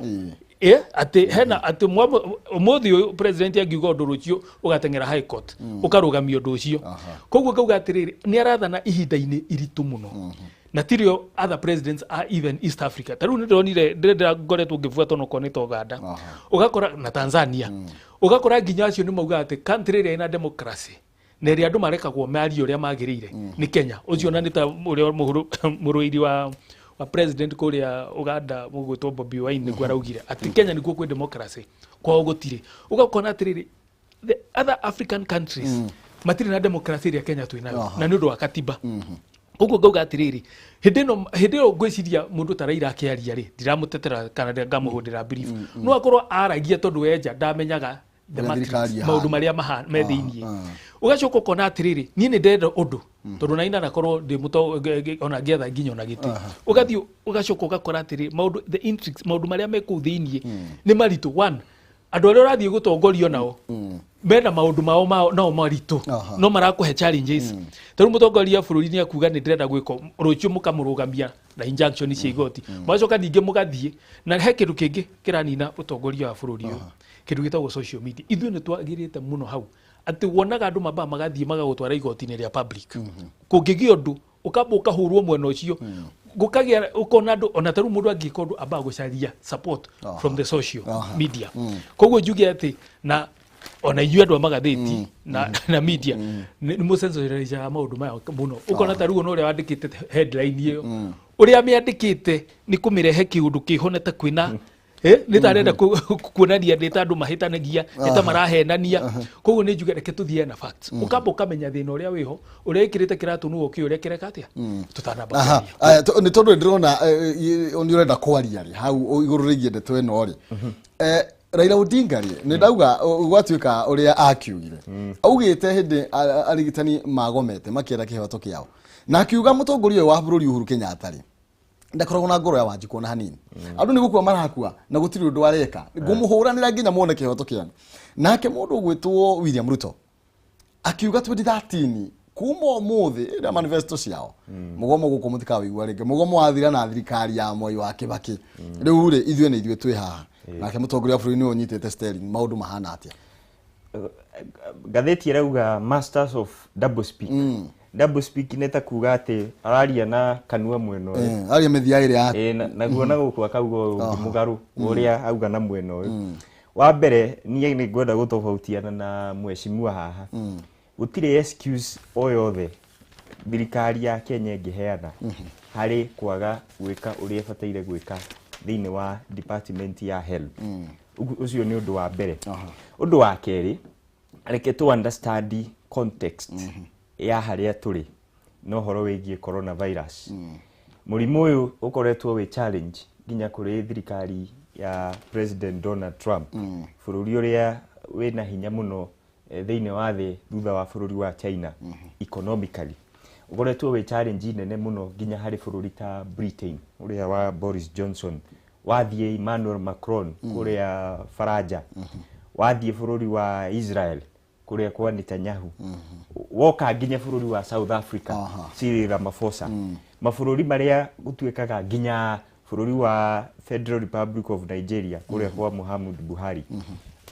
Atĩ hena atĩ ũmũthĩ ũyũ president angiuga ũndũ, rũciũ ũgateng'era high court ũkarũgamia ũndũ ũcio. Koguo ngauga atĩrĩrĩ, nĩ arathana ihinda-inĩ iritũ mũno na tirio other presidents are even East Africa. Ta rĩu nĩ ndĩronire ndĩrenda ngoretwo ngĩbuata onokorwo nĩ ta Uganda, ũgakora na Tanzania, ũgakora nginya acio nĩ maugaga atĩ country ĩrĩa ĩna democracy na ĩrĩa andũ marekagwo marie ũrĩa magĩrĩire nĩ Kenya. Ũcio ona nĩ ta ũrĩa mũrũĩri wa president kũrĩa Uganda mũgwĩtwo Bobi Wine nĩguo araugire atĩ Kenya nĩkuo kwĩ democracy, kwao gũtirĩ. Ũgakona atĩrĩrĩ, the other African countries matirĩ na democracy ĩrĩa Kenya twĩ nayo na nĩ ũndũ wa katiba. Koguo ngauga atĩrĩrĩ, hĩndĩ ĩno, hĩndĩ ĩyo ngwĩciria mũndũ ta Raila akĩaria rĩ, ndiramũtetera kana ngamũhũndĩra brief, no akorwo aragia tondũ wenja ndamenyaga the ũrĩa matrix, thirikari maũndũ ĩhana. Marĩa me thĩiniĩ. Ũgacoka ũkona atĩrĩrĩ, niĩ nĩ ndenda ũndũ tondũ na inanakorwo ndĩ mũto ona ngĩetha nginya ona gĩtĩ, ũgathiĩ ũgacoka ũgakora atĩrĩ, maũndũ, the intrigues, maũndũ marĩa me kũu thĩiniĩ nĩ maritũ. One, andũ arĩa ũrathiĩ gũtongorio nao mena maũndũ mao nao maritũ no marakũhe challenges. Ta rĩu mũtongoria wa bũrũri nĩ akuga nĩ ndĩrenda gwĩka, rũciũ mũkamũrũgamia na injunction cia igoti, mũgacoka ningĩ mũgathiĩ na he kĩndũ kĩngĩ kĩranina ũtongoria wa bũrũri ũyũ, kĩndũ gĩtagwo social media. Ithuĩ nĩ twagĩrĩte mũno hau atĩ wonaga andũ mambaga magathiĩ magagũtwara igoti-inĩ rĩa public, kũngĩgĩa ũndũ ũkamba ũkahũrwo mwena ũcio, gũkagĩa ũkona andũ ona ta rĩu mũndũ angĩka ũndũ ambaga gũcaria support from the social media. Koguo njuge atĩ na ona inyuĩ andũ a magathĩti na media nĩ mũsensationalizaga maũndũ maya mũno. Ũkona ta rĩu ona ũrĩa wandĩkĩte headline ĩyo, ũrĩa amĩandĩkĩte nĩ kũmĩrehe kĩũndũ kĩho ta kwĩna nĩ ta arenda kuonania nĩ ta andũ mahĩtanagia, nĩ ta marahenania. Koguo nĩ njuge reke tũthiĩ na facts, ũkamba ũkamenya thĩna ũrĩa wĩho, ũrĩa ĩkĩrĩte kĩratũ nĩwe ũkĩũĩ ũrĩa kĩreka atĩa tũtanamba kwaria. Aya, nĩ tondũ ndĩrona nĩ ũrenda kwaria rĩ hau igũrũ rĩgiĩ ndeto ĩno rĩ, Raila Odinga rĩ, nĩ ndauga gwatuĩka ũrĩa akiugire, augĩte hĩndĩ arigitani magomete makĩenda kĩhoto kĩao, na akiuga mũtongoria ũyũ wa bũrũri Uhuru Kenyatta rĩ, ndakoragwo na ngoro ya Wanjikũ ona hanini, andũ nĩ gũkua marakua na gũtirĩ ũndũ areka, ngũmũhũranĩra nginya muone kĩhoto kĩanyu. Nake mũndũ ũgwĩtwo William Ruto akiuga 2013 kuma ũmũthĩ ĩrĩa manifesto ciao, mũgomo gũkũ mũtikawĩigua rĩngĩ, mũgomo wathira na thirikari ya Mwai wa Kibaki. Rĩu rĩ, ithuĩ nĩ ithuĩ twĩ haha, nake mũtongoria wa bũrũri nĩwe ũnyitĩte steering. Maũndũ mahana atĩa? Ngathĩti ĩrauga masters of double speak. Double speak nĩ ta kuga atĩ araria na kanua mwena ũyũ. Aria mĩthia ĩrĩa ya Naguo na gũkũ akauga ũyũ ũngĩ mũgarũ ũrĩa auga na mwena ũyũ. Wa mbere, niĩ nĩ ngwenda gũtofautiana na mheshimiwa haha. Gũtirĩ excuse o yothe thirikari ya Kenya ĩngĩheana harĩ kwaga gwĩka ũrĩa ĩbataire gwĩka thĩinĩ wa department ya health. Ũcio nĩ ũndũ wa mbere. Ũndũ wa kerĩ, reke tũ understand context ya harĩa tũrĩ na ũhoro wĩgiĩ coronavirus. Mũrimũ ũyũ ũkoretwo wĩ challenge nginya kũrĩ thirikari ya President Donald Trump, bũrũri ũrĩa wĩna hinya mũno thĩinĩ wa thĩ thutha wa bũrũri wa China economically. Ũkoretwo wĩ challenge nene mũno nginya harĩ bũrũri ta Britain ũrĩa wa Boris Johnson, wathiĩ Emmanuel Macron kũrĩa Faranja, wathiĩ bũrũri wa Israel kũrĩa kwa Netanyahu, woka nginya bũrũri wa South Africa, Cyril Ramaphosa, mabũrũri marĩa gũtuĩkaga nginya bũrũri wa Federal Republic of Nigeria kũrĩa kwa Muhammad Buhari,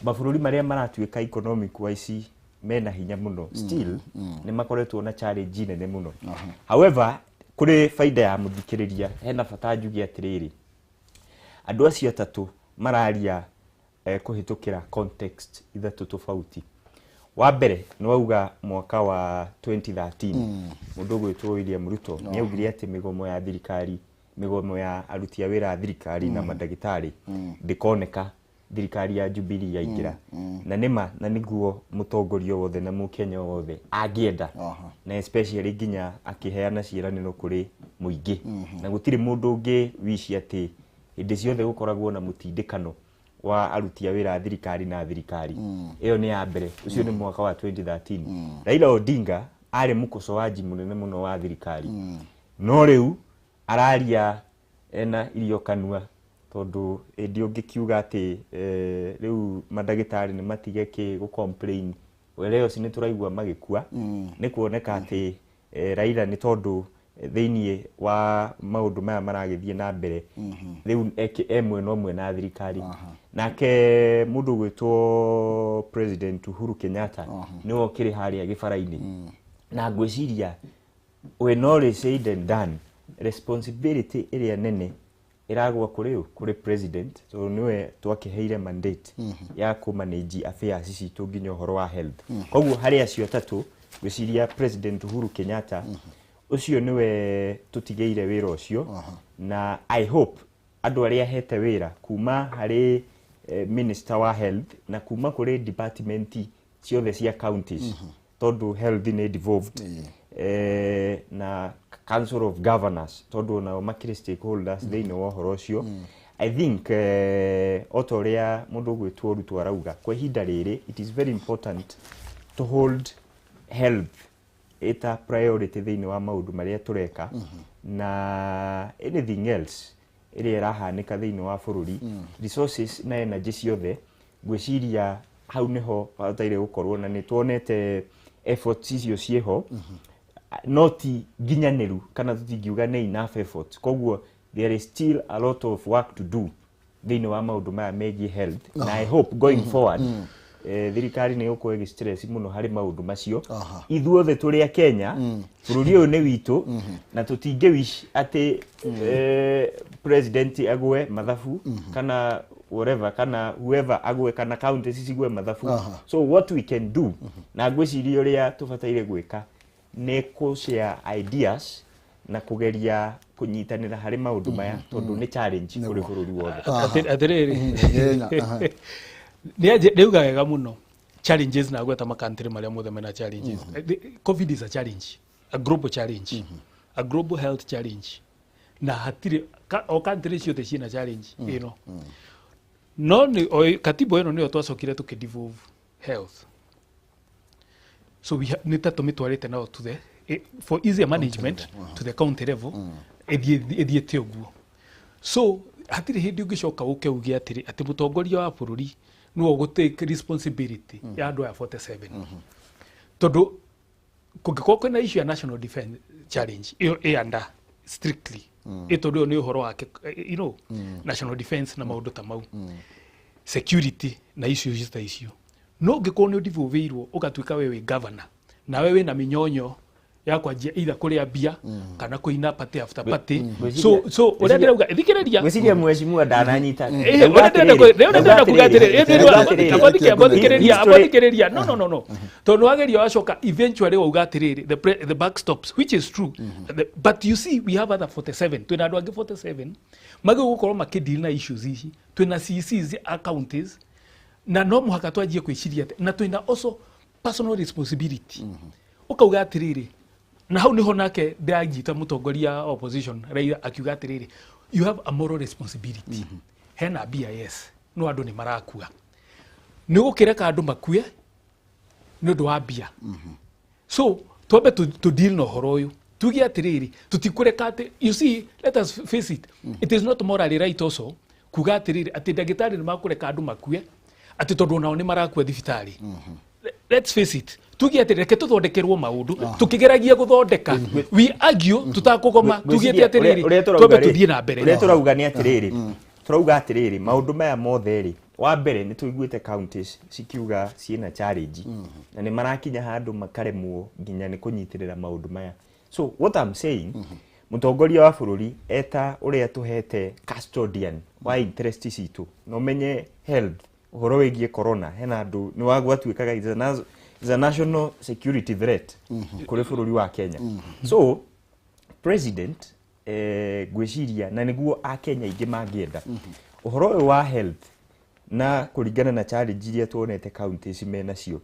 mabũrũri marĩa maratuĩka economic wise mena hinya mũno, still nĩ makoretwo na challenge nene mũno. However, kũrĩ faida ya mũthikĩrĩria, hena bata njuge atĩrĩrĩ, andũ acio atatũ mararia kũhĩtũkĩra context ithatũ tofauti. Wa mbere nĩ wauga mwaka wa 2013 mũndũ ũgwĩtwo William Ruto nĩ augire atĩ mĩgomo ya thirikari, mĩgomo ya aruti a wĩra a thirikari na mandagĩtarĩ ndĩkoneka. Thirikari ya Jubilee yaingĩra, na nĩma na nĩguo mũtongoria wothe na mũkenya wothe angĩenda, na especially nginya akĩheana ciĩranĩro kũrĩ mũingĩ, na gũtirĩ mũndũ ũngĩ wici atĩ hĩndĩ ciothe gũkoragwo na mũtindĩkano wa aruti a wĩra a thirikari na thirikari ĩyo nĩ ya mbere. Ũcio nĩ mwaka wa 2013. Raila Odinga arĩ mũkosoaji mũnene mũno wa thirikari, no rĩu araria ena irio kanua, tondũ hĩndĩ ũngĩkiuga atĩ rĩu mandagĩtarĩ nĩ matige kĩ gũ complain were ũcio nĩ tũraigua magĩkua, nĩ kuoneka atĩ Raila nĩ tondũ thĩiniĩ wa maũndũ maya maragĩthiĩ na mbere rĩu e mwena ũmwe na thirikari. Nake mũndũ ũgwĩtwo President Uhuru Kenyatta nĩwe ũkĩrĩ harĩa gĩbara-inĩ, na ngwĩciria when all is said and done, responsibility ĩrĩa nene ĩragwa kũrĩ ũ? Kũrĩ president, tondũ nĩwe twakĩheire mandate ya kũ manage affairs citũ nginya ũhoro wa health. Koguo harĩ acio atatũ, ngwĩciria President Uhuru Kenyatta ũcio nĩwe tũtigĩire wĩra ũcio, na I hope andũ arĩa ahete wĩra kuma harĩ minister wa health na kuma kũrĩ department ciothe cia counties, tondũ health nĩ devolved, na Council of Governors, tondũ nao makĩrĩ stakeholders thĩinĩ wa ũhoro ũcio. I think o ta ũrĩa mũndũ ũgwĩtwo Ruto arauga, kwa ihinda rĩrĩ it is very important to hold health ĩta priority thĩinĩ wa maũndũ marĩa tũreka, na anything else ĩrĩa ĩrahanĩka thĩinĩ wa bũrũri, resources na energy ciothe, ngwĩciria hau nĩho bataire gũkorwo, na nĩ tuonete efforts icio ciĩho, no ti nginyanĩru kana tũtingiuga nĩ enough effort. Koguo there is still a lot of work to do thĩinĩ wa maũndũ maya megiĩ health, na I hope going forward thirikari nĩ ĩgũkorwo ĩgĩ stress mũno harĩ maũndũ macio. Ithuothe tũrĩ a Kenya, bũrũri ũyũ nĩ witũ, na tũtingĩ wish atĩ president agwe mathabu kana whatever kana whoever agwe kana counties cigwe mathabu. So what we can do, na ngwĩciria ũrĩa tũbataire gwĩka, nĩ kũ share ideas na kũgeria kũnyitanĩra harĩ maũndũ maya, tondũ nĩ challenge kũrĩ bũrũri wothe. Atĩrĩrĩ, Ngenya, aha. Nĩ rĩuga wega mũno challenges, na gweta makantri marĩa mothe mena challenges. COVID is a challenge, a global challenge, a global health challenge, na hatirĩ o country ciothe ciĩna challenge ĩno. No nĩ katiba ĩno nĩyo twacokire tũkĩ devolve health, so nĩ ta tũmĩtwarĩte nao to the for easier management to the county level, ĩthiĩte ũguo. So hatirĩ hĩndĩ ũngĩcoka ũke uge atĩrĩ atĩ mũtongoria wa bũrũri nĩwe ũgũ take responsibility ya andũ aya 47, tondũ kũngĩkorwo kwĩna issue ya national defense challenge, ĩyo ĩ under strictly ĩ, tondũ ĩyo nĩ ũhoro wake, national defense na maũndũ ta mau, security na issues ta icio. No ũngĩkorwo nĩ ũdevolveirwo ũgatuĩka we wĩ governor, nawe wĩna mĩnyonyo ya kwanjia either kũrĩa mbia kana kũina party after party. So ũrĩa ndĩrauga, thikĩrĩria. Ngwĩciria mheshimiwa ndananyita. Ũrĩa ndĩrenda kuga atĩrĩrĩ, abathikĩrĩria, abathikĩrĩria. No, no, no, no, tondũ wageria wacoka eventually wauga atĩrĩrĩ, the buck stops, which is true. But you see, we have other 47, twĩna andũ angĩ 47 magĩrĩirwo gũkorwo makĩdeal na issues ici. Twĩna CCs a counties, na no mũhaka twanjie kwĩciria atĩ na twĩna also personal responsibility. Ũkauga atĩrĩrĩ, na hau niho nake ndĩranyita mũtongoria wa opposition Raila akiuga atĩrĩrĩ, you have a moral responsibility. Hena mbia, yes, no andũ nĩ marakua, nĩ gũkĩreka andũ makue nĩ ũndũ wa mbia. So twambe tu deal na ũhoro ũyũ, tuge atĩrĩrĩ, tũtikũreka atĩ, you see, let us face it, it is not morally right also kuga atĩrĩrĩ atĩ ndagĩtarĩ nĩ makũreka andũ makue atĩ tondũ onao nĩ marakua thibitarĩ. Let's face it, tuge atĩ reke tũthondekerwo maũndũ tũkĩgeragia gũthondeka, we argue tũtakũgoma, tugĩte atĩrĩrĩ, twambe tũthiĩ na mbere. Ũrĩa tũrauga nĩ atĩrĩrĩ, tũrauga atĩrĩrĩ, maũndũ maya mothe rĩ, wa mbere nĩ tũiguĩte counties cikiuga ciĩna challenge na nĩ marakinya handũ makaremwo nginya nĩ kũnyitĩrĩra maũndũ maya. So what I'm saying, mũtongoria wa bũrũri eta ũrĩa tũhete custodian wa interest citũ, na ũmenye health, ũhoro wĩgiĩ corona, hena andũ nĩ wagwatuĩkaga is a national security threat kũrĩ bũrũri wa Kenya. So president, ngwĩciria na nĩguo akenya aingĩ mangĩenda ũhoro ũyũ wa health Na kũringana na challenge iria tuonete counties menacio,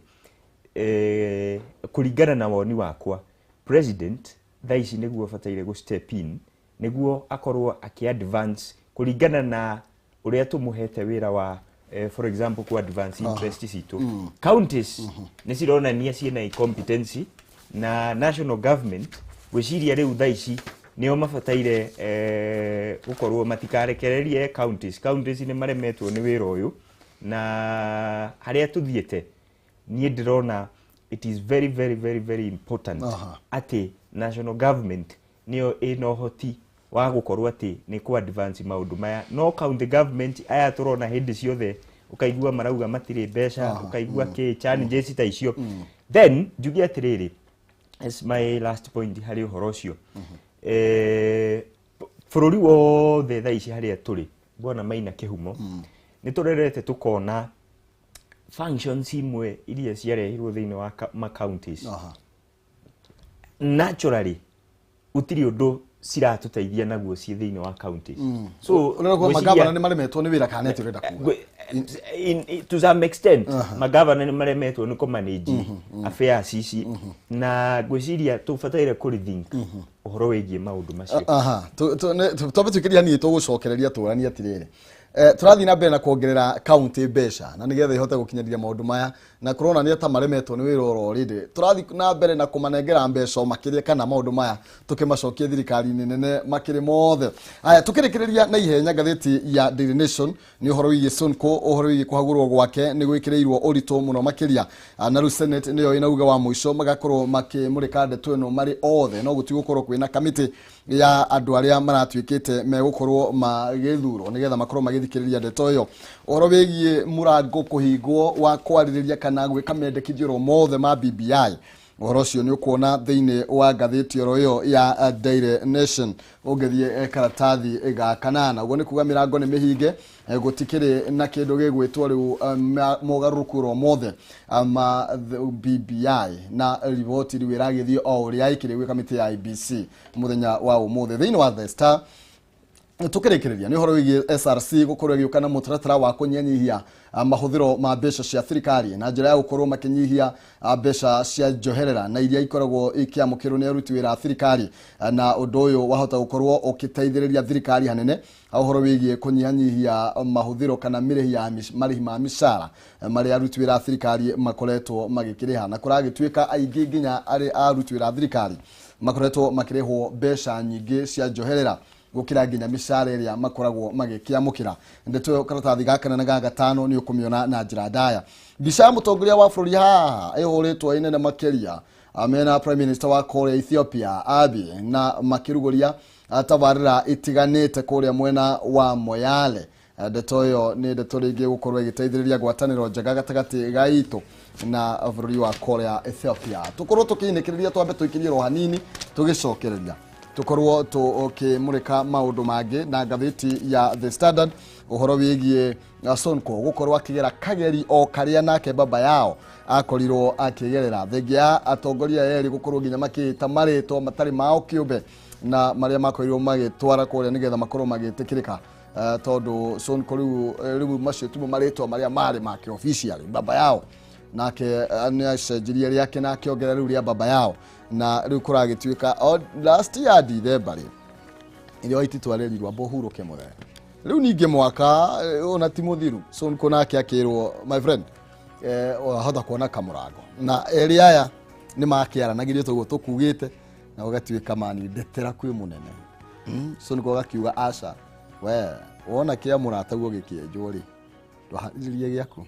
kũringana na woni wakwa, president thaa ici nĩguo abataire gũ step in nĩguo akorwo akĩ advance kũringana na ũrĩa tũmũhete wĩra wa for example ku advance interest citũ. Counties nĩ cironania ciĩna incompetency na national government gwĩciria rĩu thaa ici nĩo mabataire gũkorwo matikarekererie counties. Counties nĩ maremetwo nĩ wĩra ũyũ, na harĩa tũthiĩte niĩ ndĩrona it is very very very very important atĩ national government nĩyo ĩna ũhoti wa gũkorwo atĩ nĩ kũ advance maũndũ maya. No county government aya tũrona hĩndĩ ciothe ũkaigua marauga matirĩ mbeca, ũkaigua kĩ challenges ta icio. Then njuge atĩrĩrĩ, as my last point harĩ ũhoro ũcio, bũrũri wothe thaa ici harĩa tũrĩ, bwana Maina Kĩhumo, nĩ tũrerete tũkona functions imwe iria ciarehirwo thĩinĩ wa ma counties naturally gũtirĩ ũndũ ciratũteithia naguo ciĩ thĩinĩ wa counties. So ũrenda kuga magavana nĩ maremetwo nĩ wĩra kana nĩ ũrenda kuga? To some extent magavana nĩ maremetwo nĩ kũmanage affairs ici, na ngwĩciria tũbataire kũ rethink ũhoro wĩgiĩ maũndũ macio. Aha, twambe twĩkĩria niĩ tũgũcokereria tũranie atĩrĩrĩ, tũrathiĩ na mbere na kuongerera county mbeca na nĩgetha ihote gũkinyanĩria maũndũ maya, na kũronania ta maremetwo nĩ wĩra oro rĩndĩ tũrathiĩ na mbere na kũmanengera mbeca o makĩria kana maũndũ maya tũkĩmacokia thirikari-inĩ nene makĩrĩ mothe. Aya, tũkĩrĩkĩrĩria na ihenya ngathĩti ya Daily Nation nĩ ũhoro wĩgiĩ Sonko, ũhoro wĩgiĩ kũhagũrwo gwake nĩ gwĩkĩrĩirwo ũritũ mũno makĩria. Na rĩu Senate nĩyo ĩna uge wa mũico, magakorwo makĩmũrĩka ndeto ĩno marĩ othe, no gũtigũkorwo kwĩna kamĩtĩ ya andũ arĩa maratuĩkĩte megũkorwo magĩthurwo nĩgetha makorwo magĩthikĩrĩria ndeto ĩyo. Ũhoro wĩgiĩ mũrango kũhingwo wa kwarĩrĩria kana gwĩka mendekithio oro mothe ma BBI, ũhoro ũcio nĩ ũkuona thĩinĩ wa ngathĩti oro ĩyo ya Daily Nation ũngĩthiĩ karatathi ga kanana. Ũguo nĩ kuga mĩrango nĩ mĩhinge, gũtikĩrĩ na kĩndũ gĩgwĩtwo rĩu mogarũrũku oro mothe ma BBI, na riboti rĩu ĩragĩthiĩ o ũrĩa ĩkĩrĩ gwĩ kamĩtĩ ya IEBC mũthenya wa ũmũthĩ. Thĩinĩ wa The Star tukĩrĩkĩrĩria nĩ ũhoro wĩgiĩ SRC gũkorwo ĩgĩũka na mũtaratara wa kũnyihanyihia mahũthĩro ma mbeca cia thirikari na njĩra ya gũkorwo makĩnyihia mbeca cia njoherera na iria ikoragwo ikĩamũkĩrwo nĩ aruti wĩra a thirikari, na ũndũ ũyũ wahota gũkorwo ũgĩteithĩrĩria thirikari hanene ũhoro wĩgiĩ kũnyihanyihia mahũthĩro kana mĩrĩhi ya marĩhi ma mĩcara marĩa aruti wĩra a thirikari makoretwo magĩkĩrĩha, na kũragĩtuĩka aingĩ nginya arĩ aruti wĩra a thirikari makoretwo makĩrĩhwo mbeca nyingĩ cia njoherera gũkĩra nginya mĩcara ĩrĩa makoragwo magĩkĩamũkĩra. Ndeto ĩyo karatathi ga kana na ga gatano nĩ ũkũmĩona na njĩra ndaya. Mbica ya mũtongoria wa bũrũri haha ĩhũrĩtwo ĩnene makĩria, mena Prime Minister wa kũrĩa Ethiopia Abiy, na makĩrugũria tabarĩra itiganĩte kũrĩa mwena wa Moyale. Ndeto ĩyo nĩ ndeto rĩngĩ gũkorwo ĩgĩteithĩrĩria ngwatanĩro njega gatagatĩ ga itũ na bũrũri wa kũrĩa Ethiopia. Tũkorwo tũkĩinĩkĩrĩria, twambe tũikĩrie ro hanini, tũgĩcokereria tũkorwo tũkĩmũrĩka maũndũ mangĩ na ngathĩti ya The Standard, ũhoro wĩgiĩ Sonko gũkorwo akĩgera kageri o karĩa nake baba yao akorirwo akĩgerera, thengia ya atongoria erĩ gũkorwo nginya makĩĩta marĩtwa matarĩ mao kĩũmbe na marĩa makorirwo magĩtwara kũrĩa nĩgetha makorwo magĩtĩkĩrĩka. Tondũ Sonko rĩu macio timo marĩtwa marĩa marĩ make officially, baba yao nake nĩ acenjirie rĩake na akĩongerera rĩu rĩa baba yao, na rĩu kũragĩtuĩka o last year December rĩ irio Waititu arerirwo amba ũhurũke mũthee, rĩu ningĩ mwaka ona ti mũthiru Sonko nake akĩrwo, "My friend, wahota kuona kamũrango," na erĩ aya nĩ makĩaranagĩrio toguo tũkugĩte na ũgatuĩka mani ndetera kwĩ mũnene. Sonko agakiuga aca, we wona kĩa mũrataguo gĩkĩenjwo rĩ, ndwaharĩrĩrie gĩaku.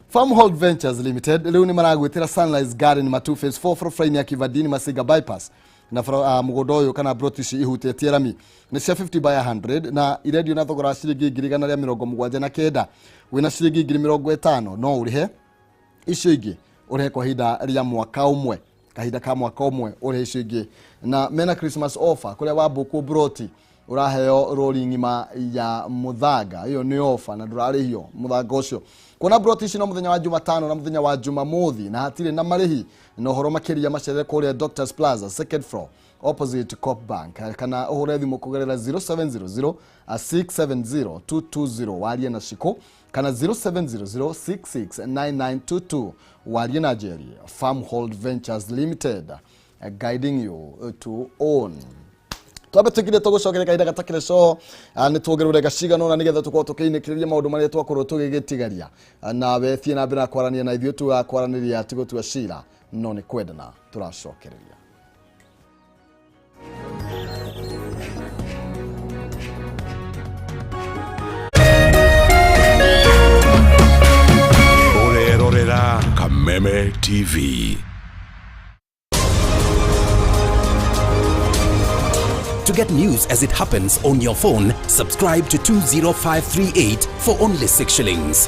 Farmhold Ventures Limited rĩu nĩ maragwĩtĩra Sunrise Garden Matu Phase 4 barabara-inĩ ya Kivandini Masinga Bypass, na mũgũnda ũyũ kana broti ici ihutĩtie rami nĩ cia 50 by 100 na irendio na thogora wa ciringi 179,000. Wĩna ciringi 50,000 no ũrĩhe, icio ingĩ ũrĩhe kwa ihinda rĩa mwaka ũmwe, kahinda ka mwaka ũmwe ũrĩhe icio ingĩ. Na mena Christmas offer kũrĩa wambũkwo broti Ũraheo rori ng'ima ya mũthanga, ĩyo nĩ ofa na ndũrarĩhio mũthanga ũcio. Kuona broti ici no mũthenya wa Jumatano na mũthenya wa Jumamothi na hatirĩ na marĩhi. Na ũhoro makĩria macerere kũrĩa Doctors Plaza, second floor, opposite Coop Bank, kana ũhũre thimũ kũgerera 0700 670 220 warie na Shiko, kana 0700 669922 warie na Jerry. Farmhold Ventures Limited, guiding you to own. Twambe tũkire tũgũcokeria kahinda gatakĩrĩ coho, nĩ tuongerere gacigano na nĩgetha tũkorwo tũkĩinĩkĩrĩria maũndũ marĩa twakorwo tũgĩgĩtigaria. Nawe thiĩ na mbere na kwaranĩria na ithuĩ, tũgakwaranĩria ti gũtua cira no nĩ kwendana tũracokereria. Ũrerorera Kameme TV. To get news as it happens on your phone, subscribe to 20538 for only 6 shillings.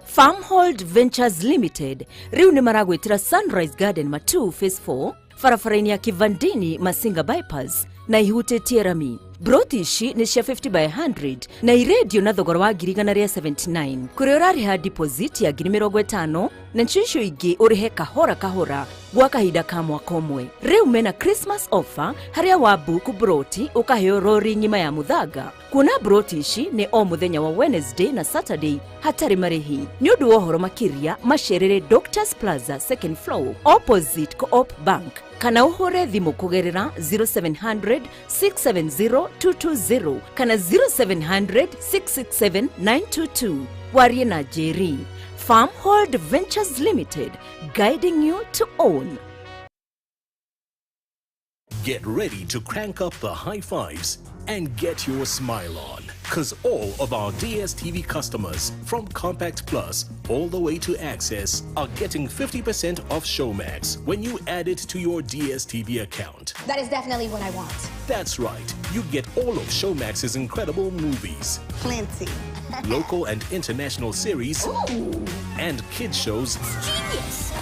Farmhold Ventures Limited riu nĩ maragwĩtĩra Sunrise Garden Matu Phase 4 barabara-inĩ ya Kivandini Masinga Bypass na ihutĩtie rami. Broti ici nĩ cia 50 by 100 na irendio na thogora wa 1,179 kũrĩa ũrarĩha deposit ya 50,000 na ncio icio ingĩ ũrĩhe kahora kahora gwa kahinda ka mwaka ũmwe. Rĩu mena Christmas offer harĩa wa book broti ũkaheo rori ng'ima ya mũthanga. Kuona broti ici nĩ o mũthenya wa Wednesday na Saturday hatarĩ marĩhi. Nĩ ũndũ wa ũhoro makĩria macerere Doctors Plaza, second floor, opposite Co-op Bank, kana ũhũre thimũ kũgerera 0700 670 220 kana 0700 667 922 warie na Jerry. Farmhold Ventures Limited, guiding you to own. Get ready to crank up the high fives and get your smile on, because all of our DSTV customers from Compact Plus all the way to Access are getting 50% off Showmax when you add it to your DSTV account. That is definitely what I want. That's right. You get all of Showmax's incredible movies. Plenty. Local and international series. Ooh. And kids shows. Genius.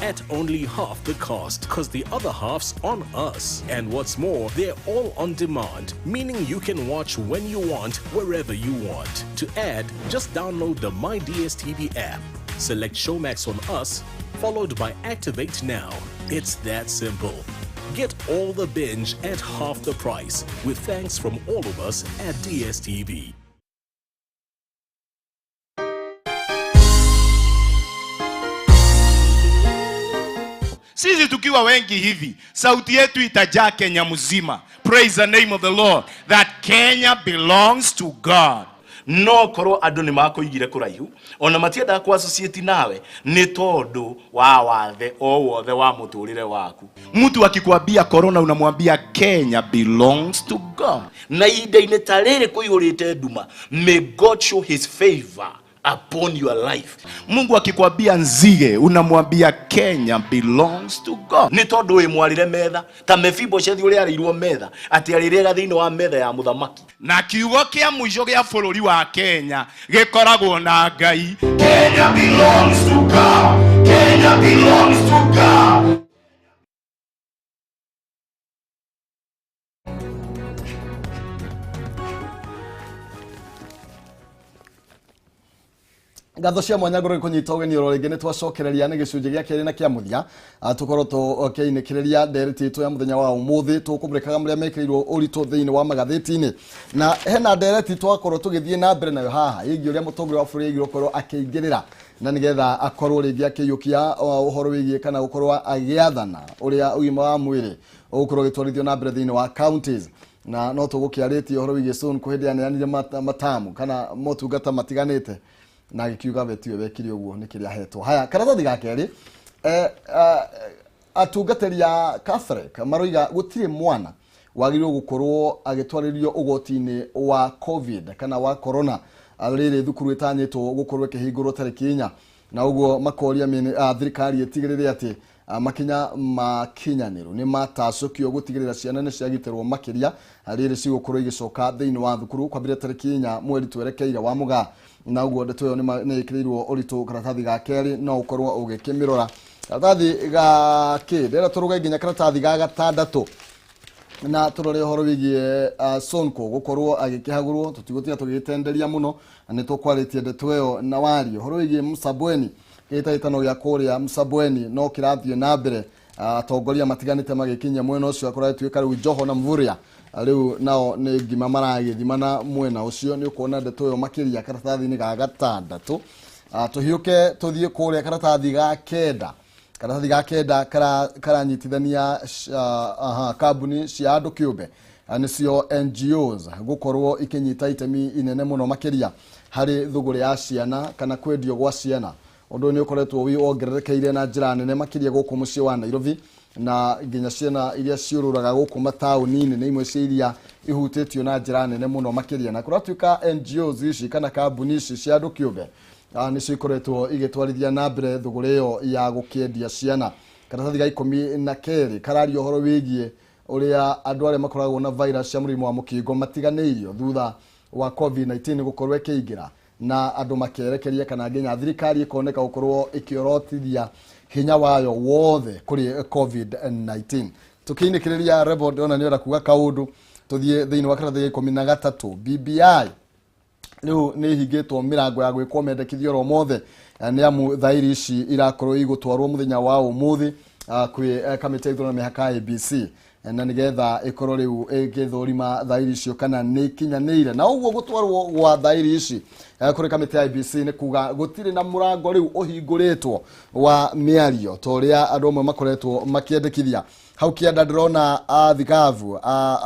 At only half the cost, because the other half's on us. And what's more, they're all on demand, meaning you can watch when you want, wherever you want. To add, just download the My DSTV app, select Showmax on us, followed by Activate Now. It's that simple. Get all the binge at half the price, with thanks from all of us at DSTV. Sisi tukiwa wengi hivi, sauti yetu itajaa Kenya mzima. Praise the name of the Lord, that Kenya belongs to God. No korwo andu ni makuigire kuraihu, ona matiendaga ku associate nawe ni tondu wa wathe o wothe wa muturire waku. Mtu akikwambia corona unamwambia Kenya belongs to God. Na ihinda-inĩ ta rĩrĩ kũihũrĩte nduma, may God show his favor upon your life. Mungu akikwambia nzige unamwambia Kenya belongs to God. Ni tondu wi mwarire metha ta Mefiboshethi uria ariirwo metha ati arirega thiini wa metha ya muthamaki. Na kiugo kia muico gia bururi wa Kenya gikoragwo na Ngai. Kenya belongs to God. Kenya belongs to God. Ngatho cia mwanya ngũrũ kũnyita ũgeni oro rĩngĩ nĩ twacokereria nĩ gĩcunjĩ gĩa kerĩ na kĩa mũthia, tũkorwo tũkĩinĩkĩrĩria ndereti itũ ya mũthenya wa ũmũthĩ tũkũmũrĩkaga marĩa mekĩrĩirwo ũritũ thĩinĩ wa magathĩti-inĩ. Na hena ndereti twakorwo tũgĩthiĩ na mbere nayo haha ĩgiĩ ũrĩa mũtongoria wa bũrũri aigirwo gũkorwo akĩingĩrĩra na nĩgetha akorwo rĩngĩ akĩiyũkia ũhoro wĩgiĩ kana gũkorwo agĩathana ũrĩa ũgima wa mwĩrĩ ũgũkorwo ũgĩtwarithio na mbere thĩinĩ wa counties. Na no tũgũkĩarĩtie ũhoro wĩgiĩ Sonko hĩndĩ yaneanire matamu kana motungata matiganĩte na gĩkiuga we tiwe wekire ũguo nĩ kĩrĩa ahetwo. Haya, karatathi ga kerĩ, atungatĩri a Catholic maroiga gũtirĩ mwana wagĩrĩirwo gũkorwo agĩtwarĩrio ũgwati-inĩ wa COVID kana wa corona rĩrĩ thukuru ĩtanyĩtwo gũkorwo ĩkĩhingũrwo tarĩki 4, na ũguo makoria thirikari ĩtigĩrĩre atĩ makinya makinyanĩru nĩ matacũkio gũtigĩrĩra ciana nĩ ciagitĩrwo makĩria rĩrĩ cigũkorwo igĩcoka thĩinĩ wa thukuru kwambĩrĩria tarĩki 4 mweri twerekeire wa Mũgaa. Na ũguo ndeto ĩyo nĩ ĩkĩrĩirwo ũritũ karatathi ga kerĩ, no ũkorwo ũgĩkĩmĩrora. Karatathi ga kĩ ndĩrenda tũrũge nginya karatathi ga gatandatũ na tũrore ũhoro wĩgiĩ Sonko gũkorwo agĩkĩhagũrwo. Tũtigũtiga tũgĩtenderia mũno na nĩ tũkwarĩtie ndeto ĩyo na wario. Ũhoro wĩgiĩ Msabweni, kĩhĩtahĩtano gĩa kũrĩa Msabweni no kĩrathiĩ na mbere, atongoria matiganĩte magĩkinyia mwena ũcio. Kũratuĩka rĩu Joho na Mvurya rĩu nao nĩ ngima maragĩthimana mwena ũcio. Nĩ ũkuona ndeto ĩyo makĩria karatathi-inĩ ga gatandatũ. Tũhiũke tũthiĩ kũrĩa karatathi ga kenda. Karatathi ga kenda karanyitithania kambuni cia andũ kĩũmbe, nĩcio NGOs, gũkorwo ikĩnyita itemi inene mũno makĩria harĩ thũgũrĩ ya ciana kana kwendio gwa ciana. Ũndũ ũyũ nĩ ũkoretwo wĩ wongererekeire na njĩra nene makĩria gũkũ mũciĩ wa Nairobi, na nginya ciana iria ciũrũraga gũkũ mataũni-inĩ nĩ imwe cia iria ihutĩtio na njĩra nene mũno makĩria. Na kũratuĩka NGOs ici kana kambuni ici cia andũ kĩũmbe nĩcio ikoretwo igĩtwarithia na mbere thũgũrĩ ĩyo ya gũkĩendia ciana. Karatathi ga 12 kararia ũhoro wĩgiĩ ũrĩa andũ arĩa makoragwo na virus cia mũrimũ wa mũkingo matiganĩirio thutha wa COVID-19 gũkorwo ĩkĩingĩra, na andũ makerekeria kana nginya thirikari ĩkoneka gũkorwo ĩkĩorotithia hinya wayo wothe kũrĩ COVID-19. Tũkĩinĩkĩrĩria Rebo, ndĩrona nĩ ũrenda kuga kaũndũ. Tũthiĩ thĩinĩ wa karatathi ga 13. BBI rĩu nĩ ihingĩtwo mĩrango ya gwĩkwo mendekithio oro mothe, nĩ amu thairi ici irakorwo igũtwarwo mũthenya wa ũmũthĩ kwĩ kamĩtĩ ya ithurano na mĩhaka ABC, na nĩgetha ĩkorwo rĩu ĩgĩthũrima thairi icio kana nĩ ikinyanĩire. Na ũguo gũtwarwo gwa thairi ici kũrĩ kamĩtĩ ya ABC nĩ kuga gũtirĩ na mũrango rĩu ũhingũrĩtwo wa mĩario ta ũrĩa andũ amwe makoretwo makĩendekithia. Hau kĩanda ndĩrona athigavu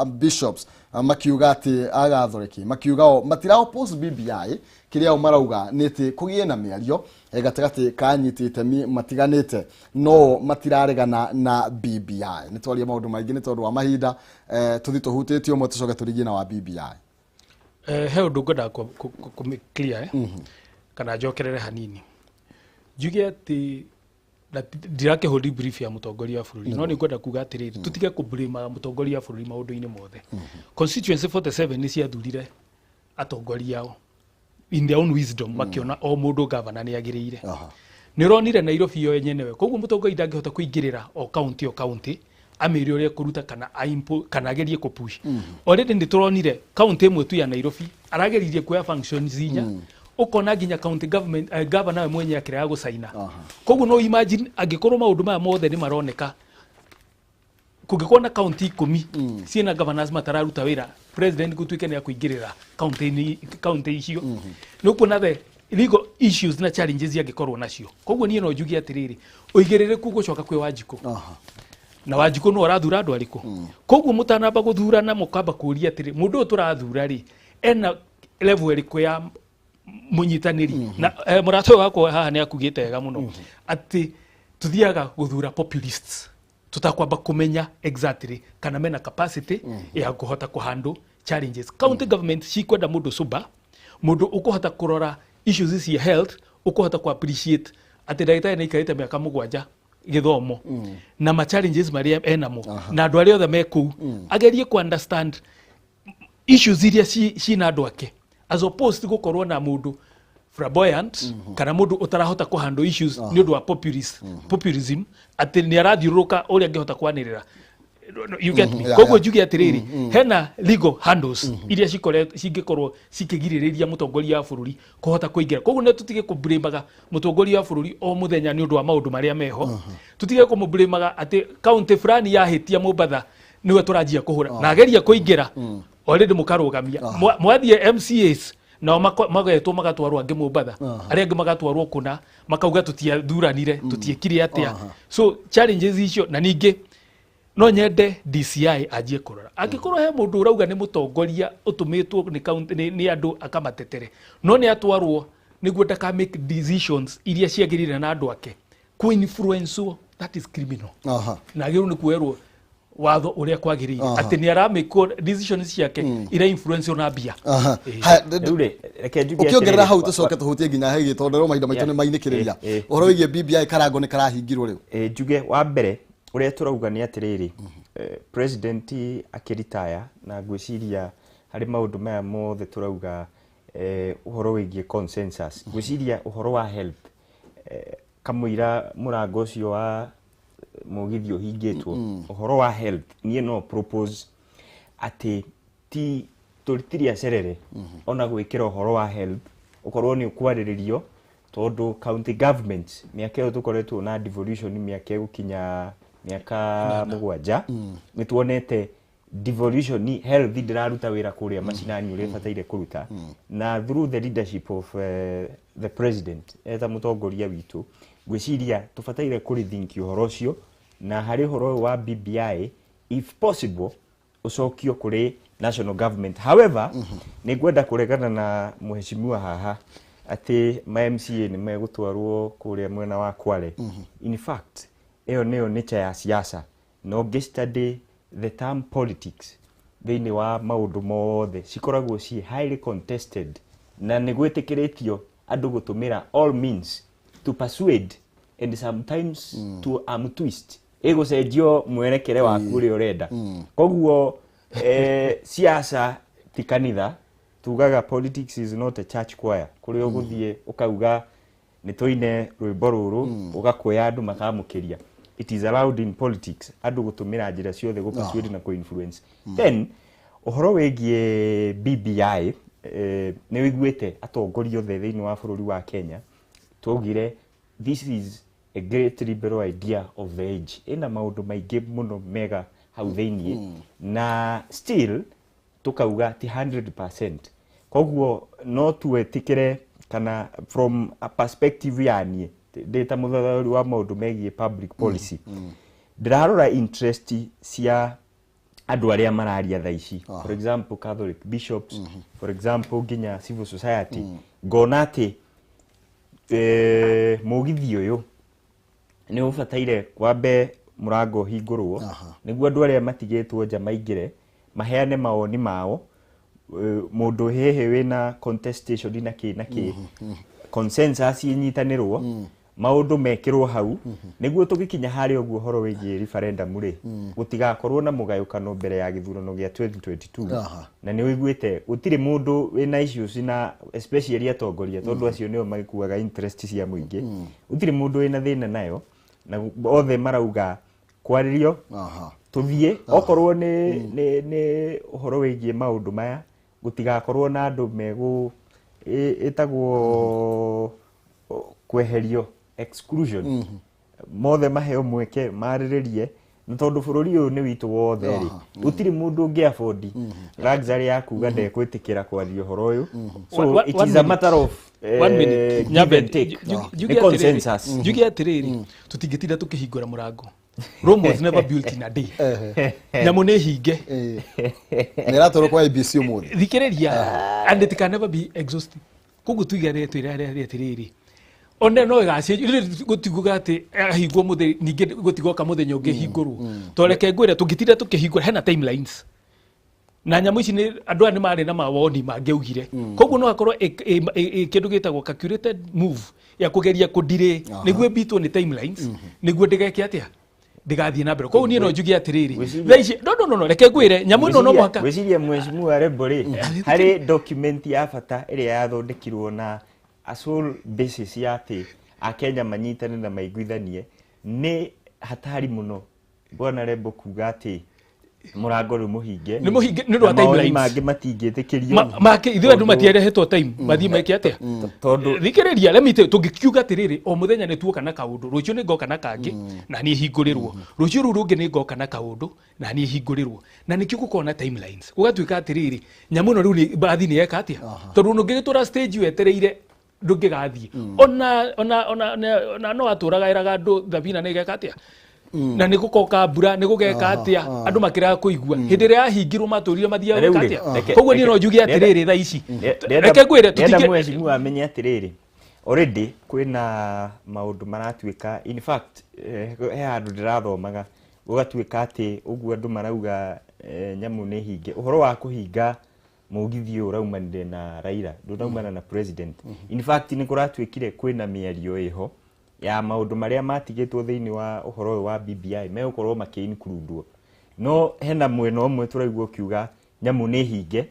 bishops makiuga atĩ agathoreki makiuga o matira oppose BBI, kĩrĩa o marauga nĩ atĩ kũgĩe na mĩario gatagatĩ ka anyiti itemi matiganĩte, no matiraregana na BBI. Nĩ twaria maũndũ maingĩ nĩ tondũ wa mahinda, tũthiĩ tũhutĩtie ũmwe tũcoke tũrigie na wa BBI. He ũndũ ngwendaga clear kana njokerere hanini njuge atĩ ndirakĩhũri brief ya mũtongoria wa bũrũri, no nĩ ngwenda kuga atĩrĩrĩ, tũtige kũblame mũtongoria wa bũrũri maũndũ-inĩ mothe. Constituency 47 nĩ ciathurire atongoria ao in their own wisdom, makiona o mũndũ gavana nĩ agĩrĩire. Nĩ ũronire Nairobi yo yenyewe, koguo mũtongoria ndangĩhota kũingĩrĩra o county o county amĩre ũrĩa kũruta kana kana agerie kũpush. Already nĩ tũronire county ĩmwe tu ya Nairobi arageririe kuoya functions inya, ukona nginya county government governor we mwenye akĩrega gũcaina. Koguo no imagine angĩkorwo maũndũ maya mothe nĩ maroneka, kũngĩkorwo na county 10 ciĩna governors matararuta wĩra, president gũtuĩke nĩ akũingĩrĩra county icio, nĩ ũkuona the legal issues na challenges angĩkorwo nacio. Koguo niĩ no njuge atĩrĩrĩ, ũigĩrĩrĩku gũcoka kwĩ Wanjikũ, na Wanjikũ no arathura andũ arĩkũ. Koguo mũtanamba gũthurana mũkamba kũria atĩrĩ, mũndũ ũyũ tũrathura rĩ ena level ĩrĩkũ ya mũnyitanĩri? Na mũrata ũyũ wakwa haha nĩ akugĩte wega mũno atĩ tuthiaga gũthura populists tutakwamba kũmenya exactly kana mena capacity ya kũhota kũhandle challenges. County government cikwenda mũndũ sober, mũndũ ũkũhota kũrora issues cia health, ũkũhota ku appreciate atĩ ndagĩtarĩ nĩ aikarĩte mĩaka 7 gĩthomo na ma challenges marĩa enamo na andũ arĩa othe me kũu, agerie ku understand issues iria cina andũ ake, as opposed gũkorwo na mũndũ flamboyant kana mũndũ ũtarahota kũhandle issues nĩ ũndũ wa populism, atĩ nĩ arathiũrũrũka ũrĩa angĩhota kwanĩrĩra. You get me? Koguo njuge atĩrĩrĩ, hena legal handles iria cingĩkorwo cikĩgirĩrĩria mũtongoria wa bũrũri kũhota kũingĩra. Koguo nĩ tũtige kũblamaga mũtongoria wa bũrũri o mũthenya nĩ ũndũ wa maũndũ marĩa meho. Tũtige kũmũblamaga atĩ county fulani yahĩtia Mombatha nĩwe tũranjia kũhũra na ageria kũingĩra already mũkarũgamia. Mwathiĩ MCAs nao magetwo magatwarwo angĩ Mombatha, arĩa angĩ magatwarwo kũna, makauga tũtiathuranire, tũtiekire atĩa. So challenges icio. Na ningĩ no nyende DCI anjie kũrora angĩkorwo he mũndũ ũrauga nĩ mũtongoria ũtũmĩtwo nĩ county nĩ andũ akamatetere, no nĩ atwarwo nĩguo ndaka make decisions iria ciagĩrĩire na andũ ake kũ-influence, that is criminal. Na agĩrĩirwo nĩ kuoerwo watho ũrĩa kwagĩrĩire atĩ nĩ aramĩkwo decisions ciake ira influence na mbia. Rĩu rĩ, reke njuge Ũkĩongerera atĩrĩrĩ, hau tũcoke tũhutie nginya hegie tondũ rĩu mahinda maitũ nĩ mainĩkĩrĩria. Ũhoro wĩgiĩ BBI, karango nĩ karahingirwo rĩu. Njuge wa mbere ũrĩa tũrauga nĩ atĩrĩrĩ, president akĩritaya, na ngwĩciria harĩ maũndũ maya mothe tũrauga, ũhoro wĩgiĩ consensus, ngwĩciria ũhoro wa health. Kamũira mũrango ũcio wa mũgithi ũhingĩtwo, ũhoro wa health, niĩ no propose atĩ ti tũtirĩ acerere ona gwĩkĩra ũhoro wa health ũkorwo nĩ ũkwarĩrĩrio, tondũ county government mĩaka ĩyo tũkoretwo na devolution, mĩaka ĩgũkinya mĩaka 7, nĩ tuonete devolution health ndĩraruta wĩra kũrĩa macinani ũrĩa ĩbataire kũruta. Na through the leadership of the president eta mũtongoria witũ, ngwĩciria tũbataire kũrethink ũhoro ũcio, na harĩ ũhoro ũyũ wa BBI, if possible, ũcokio kũrĩ national government. However, nĩ ngwenda kũregana na mheshimiwa haha atĩ ma MCA nĩ megũtwarwo kũrĩa mwena wa Kwale. In fact, ĩyo nĩyo nature ya siasa, na ũngĩ study the term politics thĩinĩ wa maũndũ mothe, cikoragwo ci highly contested, na nĩ gwĩtĩkĩrĩtio andũ gũtũmĩra all means to persuade and sometimes to twist ĩgũcenjio mwerekere waku ũrĩa ũrenda. Koguo siasa ti kanitha. Tugaga politics is not a church choir kũrĩa ũgũthiĩ ũkauga nĩ tũine rwĩmbo rũrũ, ũgakuoya andũ makamũkĩria. It is allowed in politics andũ gũtũmĩra njĩra ciothe gũ na kũ-influence. Then ũhoro wĩgiĩ BBI, nĩ wĩiguĩte atongoria othe thĩinĩ wa bũrũri wa Kenya twaugire this is a great liberal idea of the age, ĩna maũndũ maingĩ mũno mega hau thĩiniĩ, na still tukauga ti 100%. Koguo no tuĩtĩkĩre kana from a perspective ya niĩ ndĩ ta mũthathaũri wa maũndũ megiĩ public policy, ndĩrarora interest cia andũ arĩa mararia thaa ici, for example Catholic bishops, for example nginya civil society, ngona atĩ mũgithi ũyũ nĩ ũbataire wambe mũrango ũhingũrwo nĩguo andũ arĩa matigĩtwo nja maingĩre, maheane mawoni mao. Mũndũ hihi wĩna contestation na kĩ na kĩ, consensus inyitanĩrwo, maũndũ mekĩrwo hau, nĩguo tũgĩkinya harĩa ũguo ũhoro wĩgiĩ referendum rĩ, gũtigakorwo na mũgayũkano mbere ya gĩthurano gĩa 2022. Na nĩ ũiguĩte gũtirĩ mũndũ wĩna issues na especially atongoria, tondũ acio nĩo magĩkuaga interest cia mũingĩ. Gũtirĩ mũndũ wĩna thĩna nayo, na othe marauga kwarĩrio tũthiĩ okorwo nĩ ũhoro wĩgiĩ maũndũ maya, gũtigakorwo na andũ megũ ĩtagwo kweherio, exclusion. Mothe maheo mweke marĩrĩrie, na tondũ bũrũri ũyũ nĩ witũ wothe rĩ, gũtirĩ mũndũ ũngĩ afford luxury ya kuga ndekwĩtĩkĩra kwaria ũhoro ũyũ. So it is a matter of One minute. Give and take. Njuge Nĩ atĩrĩrĩ, consensus. Njuge atĩrĩrĩ, tũtingĩtinda tũkĩhingũra mũrango. Rome was never built in a day. Nyamũ nĩ hinge. Nä ĩratwarwo kwa IBC ũmũthĩ. Thikĩrĩria, and it can never be exhaustive. Koguo tuigane twĩrare atĩrĩrĩ, one no ĩgacenjio, gũtiguga atĩ ahingwo mũthenya, ningĩ gũtigoka mũthenya ũngĩ hingũrwo. To reke ngwĩre, tũngĩtinda tũkĩhingũra, hena timelines na nyamũ ici nĩ andũ aya nĩ marĩ na mawoni mangĩaugire. Koguo no akorwo kĩndũ gĩtagwo calculated move ya kũgeria kũndirĩ nĩguo ĩbitwo nĩ timelines, nĩguo ndĩgeke atĩa, ndĩgathiĩ na mbere. Koguo niĩ no njuge atĩrĩrĩ, thaa ici, no, no, no, no, reke ngwĩre, nyamũ ĩno no mũhaka Ngwĩciria mheshimiwa Rebo rĩ, harĩ document ya bata ĩrĩa yathondekirwo na a sole basis ya atĩ akenya manyitane na maiguithanie. Nĩ hatari mũno bwana Rebo kuga atĩ mũrango rĩu mũhinge. Nĩ mũhinge nĩ ũndũ wa Na mawoni timelines. mangĩ matingĩtĩkĩrio. Make ithuĩ andũ matiarehetwo time mathiĩ meke atĩa. Tondũ Thikĩrĩria, let me tell you, tũngĩkiuga atĩrĩrĩ, o mũthenya nĩ tuoka na kaũndũ, rũciũ nĩ ngoka na kangĩ na niĩ hingũrĩrwo, rũciũ rũu rũngĩ nĩ ngoka na kaũndũ na niĩ hingũrĩrwo, na nĩkĩo gũkorwo na timelines, gũgatuĩka atĩrĩrĩ, nyamũ ĩno rĩu nĩ mbathi nĩ yeka atĩa, tondũ ndũngĩgĩtũra stage wetereire, ndũngĩgathiĩ ona no atũraga ĩraga andũ thabina nĩ ĩgeka atĩa, na nĩ gũkoka mbura, nĩ gũgeka atĩa, andũ makĩrega kũigua hĩndĩ ĩrĩa yahingirwo matũrire mathiaga Rĩu gwĩka rĩ, atĩa. Koguo niĩ no njuge atĩrĩrĩ, thaa ici, reke ngwĩre, ndĩrenda tũtingĩ mheshimiwa amenye atĩrĩrĩ, already kwĩna maũndũ maratuĩka. In fact, he handũ ndĩrathomaga gũgatuĩka atĩ ũguo andũ marauga nyamũ nĩ hinge, ũhoro wa kũhinga mũgithi ũyũ ũraumanire na Raila, ndũraumana na president. In fact, nĩ kũratuĩkire kwĩna mĩario ĩho ya maũndũ marĩa matigĩtwo thĩinĩ wa ũhoro ũyũ wa BBI megũkorwo makĩ-include-wo, no hena mwena ũmwe tũraigua ũkiuga nyamũ nĩ hinge,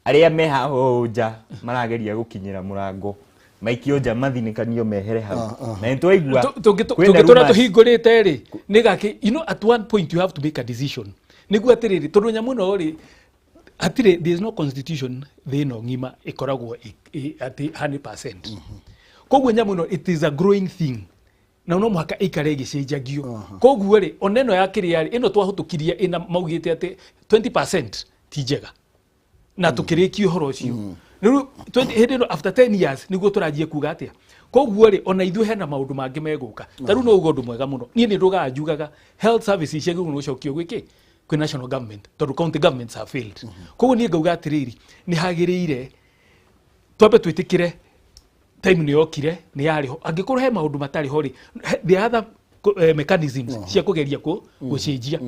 arĩa me haha ũũ nja marageria gũkinyĩra mũrango. Maikio nja mathinĩkanio mehere hau. Na nĩtwaigua kwĩna Tũngĩtũra rumors. Tũhingũrĩte rĩ nĩ gakĩ, at one point you have to make a decision nĩguo atĩrĩrĩ, tondũ nyamũ ĩno rĩ hatirĩ, there is no constitution thĩ ĩno ng'ima ĩkoragwo atĩ 100%. Koguo nyamũ ĩno, it is a growing thing na no mũhaka ĩikare ĩgĩcenjagio. Koguo rĩ, ona ĩno ya kĩrĩa rĩ, ĩno twahũtũkirie ĩna maugĩte atĩ 20% ti njega na tũkĩrĩkia ũhoro ũcio. Rĩu hĩndĩ ĩno after 10 years nĩguo tũranjia kuga atĩa. Koguo rĩ, ona ithuĩ hena maũndũ mangĩ megũka. Ta rĩu no uga ũndũ mwega mũno, niĩ nĩ ndũgaga njugaga health services ciagĩrĩirwo nĩ gũcokio gwĩkĩ kwĩ national government, tondũ county governments have failed. Koguo niĩ ngauga atĩrĩrĩ, nĩ hagĩrĩire twambe twĩtĩkĩre time nĩ yokire, nĩ yarĩ ho. Angĩkorwo he maũndũ matarĩ ho rĩ, the other mechanisms cia kũgeria gũcenjia,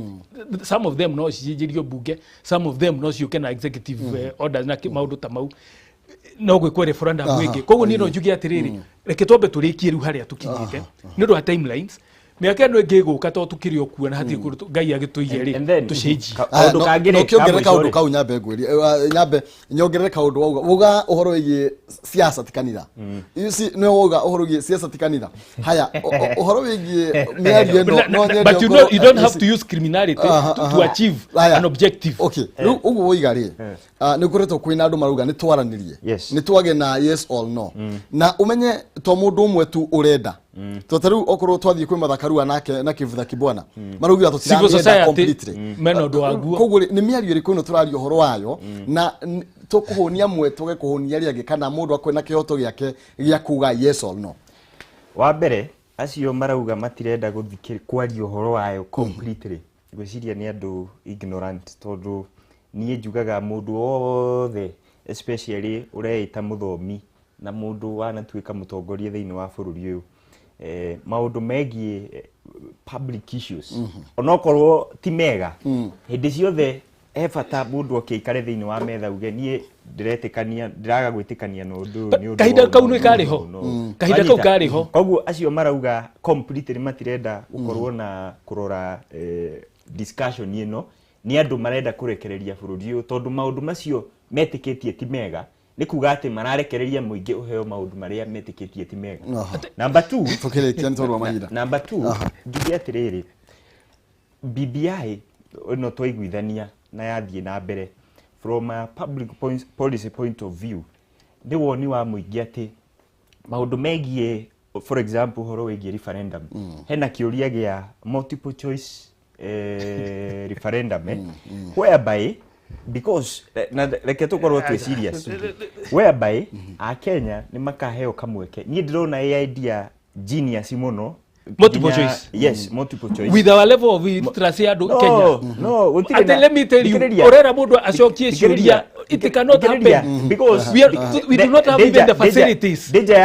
some of them no cicenjerio bunge, some of them no ciũke na executive orders na maũndũ ta mau, no gwĩkwo referendum ĩngĩ. Koguo niĩ no njuge atĩrĩrĩ, reke twambe tũrĩkie rĩu harĩa tũkinyĩte nĩ ũndũ wa timelines. Mĩaka ĩno ĩngĩ ĩgũka, to tũkĩrĩ o kuo na hatirĩ kũndũ Ngai agĩtũige rĩ, And then- tũcenjie. Kaũndũ kangĩ rĩ, No kĩongerere ka mũico kaũndũ rĩ. kau, nyambe ngwĩrie, nyambe nyongerere kaũndũ. Wauga ũhoro wĩgiĩ siasa ti kanitha. You see, nĩwe wauga ũhoro wĩgiĩ siasa ti kanitha. Haya, ũhoro wĩgiĩ mĩario ĩno, no nyende But you know, you don't have to use criminality to achieve Haya. an objective. Okay, rĩu ũguo woiga rĩ, nĩ ũkoretwo kwĩna andũ marauga nĩ twaranĩrie, nĩ twage na yes or no, na ũmenye to mũndũ ũmwe tu ũrenda. To ta rĩu okorwo twathiĩ kwĩ Martha Karua nake na Kivutha Kibwana, marauga Civil tũtiramĩenda society completely. mena ũndũ waguo. Koguo rĩ, nĩ mĩario ĩrĩkũ ĩno tũraria ũhoro wayo na tũkũhũnia mwe tũge kũhũnia arĩa angĩ, kana mũndũ akwĩ na kĩhoto gĩake gĩa kuga yes or no? Wa mbere, acio marauga matirenda gũthikĩ kwaria ũhoro wayo completely, ngwĩciria nĩ andũ ignorant, tondũ niĩ njugaga mũndũ wothe, especially ũreĩta mũthomi na mũndũ wanatuĩka mũtongoria thĩinĩ wa bũrũri ũyũ, maũndũ megiĩ public issues, onokorwo ti mega, hĩndĩ ciothe he bata mũndũ akĩikare thĩinĩ wa metha uge, "Niĩ ndĩretĩkania, ndĩraga gwĩtĩkania na ũndũ ũyũ nĩ ũndũ Kahinda wa ũũ kau na nĩ ũũ karĩ na ho. ũũ na ũũ." Kahinda kau Wanyita? karĩ ho. Koguo acio marauga completely matirenda gũkorwo na kũrora discussion ĩno nĩ andũ marenda kũrekereria bũrũri ũyũ, tondũ maũndũ macio metĩkĩtie ti mega, nĩ kuga atĩ mararekereria mũingĩ ũheo maũndũ marĩa metĩkĩtie ti mega. Number two, Tũkĩrĩkia nĩ tondũ wa mahinda. Number two, njuge atĩrĩrĩ, BBI ĩno twaiguithania na yathiĩ na mbere, from a public policy point of view, nĩ woni wa mũingĩ atĩ maũndũ megiĩ, for example, ũhoro wĩgiĩ referendum, hena kĩũria gĩa multiple choice referendum, whereby, because na reke tũkorwo twĩ serious, whereby akenya nĩ makaheo kamweke. Niĩ ndĩrona ĩ idea genius mũno. Multiple choice. Yes, multiple choice. With our level of literacy andũ No, Kenya, no, gũtirĩ Ati let me tell you, thikĩrĩria. ũrera mũndũ acokie ciũria, it cannot Thikĩrĩria, happen. because We do not have even the facilities. Danger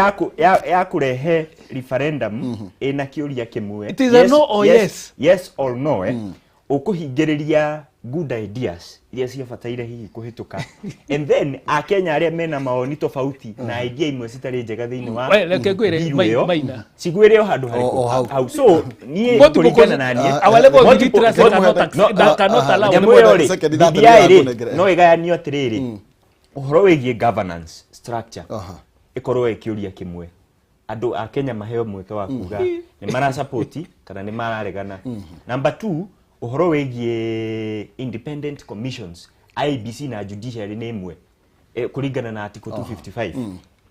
ya kũrehe referendum ĩna kĩũria kĩmwe, It is a no or yes. Yes or no, ũkũhingĩrĩria good ideas iria ciabataire hihi kũhĩtũka, and then akenya arĩa mena mawoni tofauti na idea imwe citarĩ njega thĩinĩ wa We, reke ngwĩre, bill ĩyo, Maina. cigwĩre o handũ O- o hau. harĩkũ hau. So niĩ Multiple kũringana na niĩ, our level of literacy no, cannot allow. Nyamũ ĩyo rĩ, Second, that BBI rĩ, nĩngũnengere. no ĩgayanio atĩrĩrĩ, ũhoro wĩgiĩ governance structure ĩkorwo ĩ kĩũria kĩmwe, andũ a Kenya maheo mweke wa kuga nĩ marasapoti kana nĩ mararegana. Number two, ũhoro wĩgiĩ independent commissions, IEBC na judiciary nĩ ĩmwe, kũringana na article 255,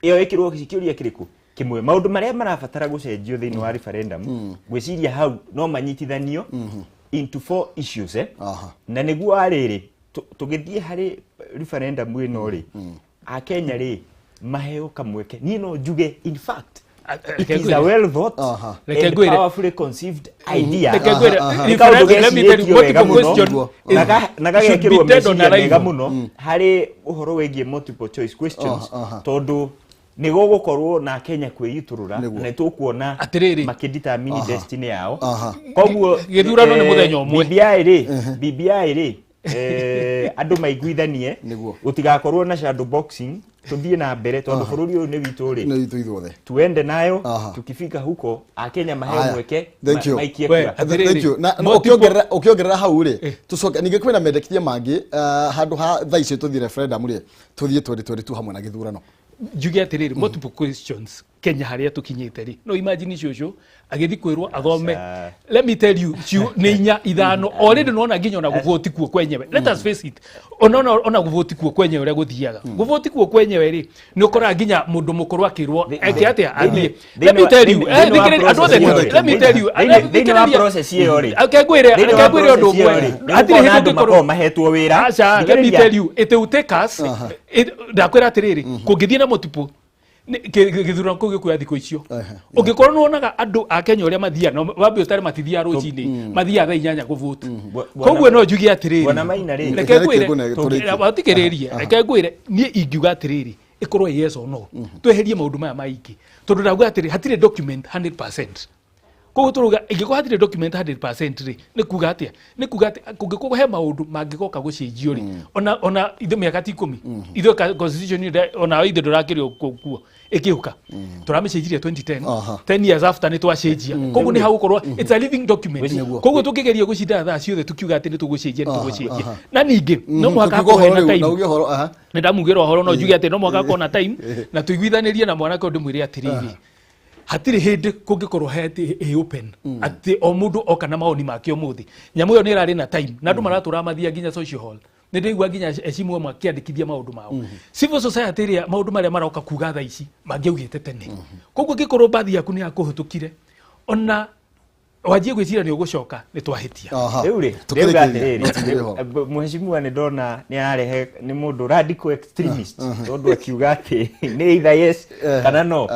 ĩyo ĩkĩrwo kĩũria kĩrĩkũ kĩmwe. Maũndũ marĩa marabatara gũcenjio thĩinĩ wa referendum, ngwĩciria hau no manyitithanio into four issues, na nĩguo arĩrĩ tũgĩthiĩ harĩ referendum ĩno rĩ, akenya rĩ maheo kamweke. Niĩ no njuge, in fact, it is a well thought Reke and ngwĩre. powerfully conceived idea. Reke ngwĩre, Nĩ kaũndũ referendum, let me tell you, gecirĩtio wega multiple mũno, question na should be gagekĩrwo dead on meciria mega arrival. mũno harĩ ũhoro wĩgiĩ multiple choice questions, tondũ nĩ gũgũkorwo na Kenya kwĩitũrũra Nĩguo. na nĩtũkuona Atĩrĩrĩ. makĩdetermine destiny yao. Koguo Gĩthurano nĩ mũthenya ũmwe. BBI rĩ, andũ maiguithanie, Nĩguo. gũtigakorwo na shadow boxing, tũthiĩ na mbere tondũ bũrũri ũyũ nĩ witũ rĩ, Nĩ witũ ithuothe. tuende nayo. Tukifika huko, akenya maheo Haya. mweke Thank you. maikie We, kura. Atĩrĩrĩ, Thank you. Na ũkĩongerera hau rĩ, tũcoke ningĩ kwĩna mendekithia mangĩ, handũ ha thaa icio tũthiĩ referendum rĩ, tũthiĩ 2022 hamwe na gĩthurano. Njuge atĩrĩrĩ, multiple questions Kenya harĩa tũkinyĩte rĩ, no imagine cũcũ agĩthiĩ kwĩrwo athome. Aca. Let me tell you, ciu nĩ inya ithano already. Nona nginya ona gũvoti kuo kwenyewe, let us face it, ona gũvoti kuo kwenyewe, ũrĩa gũthiaga gũvoti kuo kwenyewe rĩ, nĩ ũkoraga nginya mũndũ mũkũrũ akĩrwo eke atĩa athiĩ. Let me tell you, thikĩrĩria, andũ othe, let me tell you, thĩinĩ wa process ĩyo rĩ, reke ngwĩre, thĩinĩ reke wa ngwĩre ũndũ process ĩyo ũmwe, rĩ, nĩ hatirĩ gũkorwo na hĩndĩ andũ ũngĩkorwo makoragwo mahetwo wĩra. Aca, let me Thikĩrĩria. tell you, it will take us, ndakwĩra atĩrĩrĩ, kũngĩthiĩ na multiple gĩthurano kĩu gĩkuoya thikũ icio. Ũngĩkorwo nĩ wonaga andũ a Kenya ũrĩa mathiaga, no wambe ũtare, matithiaga rũcinĩ, mathiaga thaa 8 kũvote. Koguo no njuge atĩrĩrĩ, Bwana Maina rĩ, reke Reke ngwĩre, ngũne- tũrĩkie. watikĩrĩrie, reke ngwĩre, niĩ ingiuga atĩrĩrĩ, ĩkorwo yes or no, tweherie maũndũ maya maingĩ, tondũ ndauga atĩrĩ, hatirĩ document 100%. Koguo tũrauga ingĩkorwo hatirĩ document 100% rĩ, nĩ kuga atĩa? Nĩ kuga atĩ kũngĩkorwo he maũndũ mangĩgoka gũcenjio rĩ, ona ithuĩ mĩaka ti 10 ithuĩ constitution ĩyo ona ithuĩ ndũrakĩrĩ kuo ĩkĩũka, tũramĩcenjirie 2010. 10 years after nĩ twacenjia. Koguo nĩ hagũkorwo it's a living document. Koguo tũngĩgeria gũcinda thaa ciothe tukiuga atĩ nĩ tũgũcenjia, nĩ tũgũcenjia, na ningĩ no mũhaka Tũkiuga hakorwo ũhoro hena rĩu, time. na uge ũhoro, aha. Nĩ ndamugĩra ũhoro, no njuge atĩ no mũhaka hakorwo na time na tũiguithanĩrie na mwanake ũyũ, ndĩmwĩre atĩrĩrĩ, hatirĩ hĩndĩ kũngĩkorwo he atĩ ĩ open atĩ o mũndũ oka na maoni make ũmũthĩ. Nyamũ ĩyo nĩ ĩrarĩ na time na andũ maratũra mathia nginya social hall, nĩ ndĩigua nginya ecimu amwe akĩandĩkithia maũndũ mao, civil society ĩrĩa maũndũ marĩa maroka kuga thaa ici mangĩaugĩte tene. Koguo angĩkorwo mbathi yaku nĩ yakũhĩtũkire, ona wanjie gwĩciria nĩ ũgũcoka, nĩ twahĩtia. Rĩu rĩ, Tũkĩrĩkĩria, ndĩrauga atĩrĩrĩ, no tũkĩrĩ ho. Mheshimiwa nĩ ndona nĩ ararehe, nĩ mũndũ radical extremist, tondũ akiuga atĩ nĩ either yes kana no.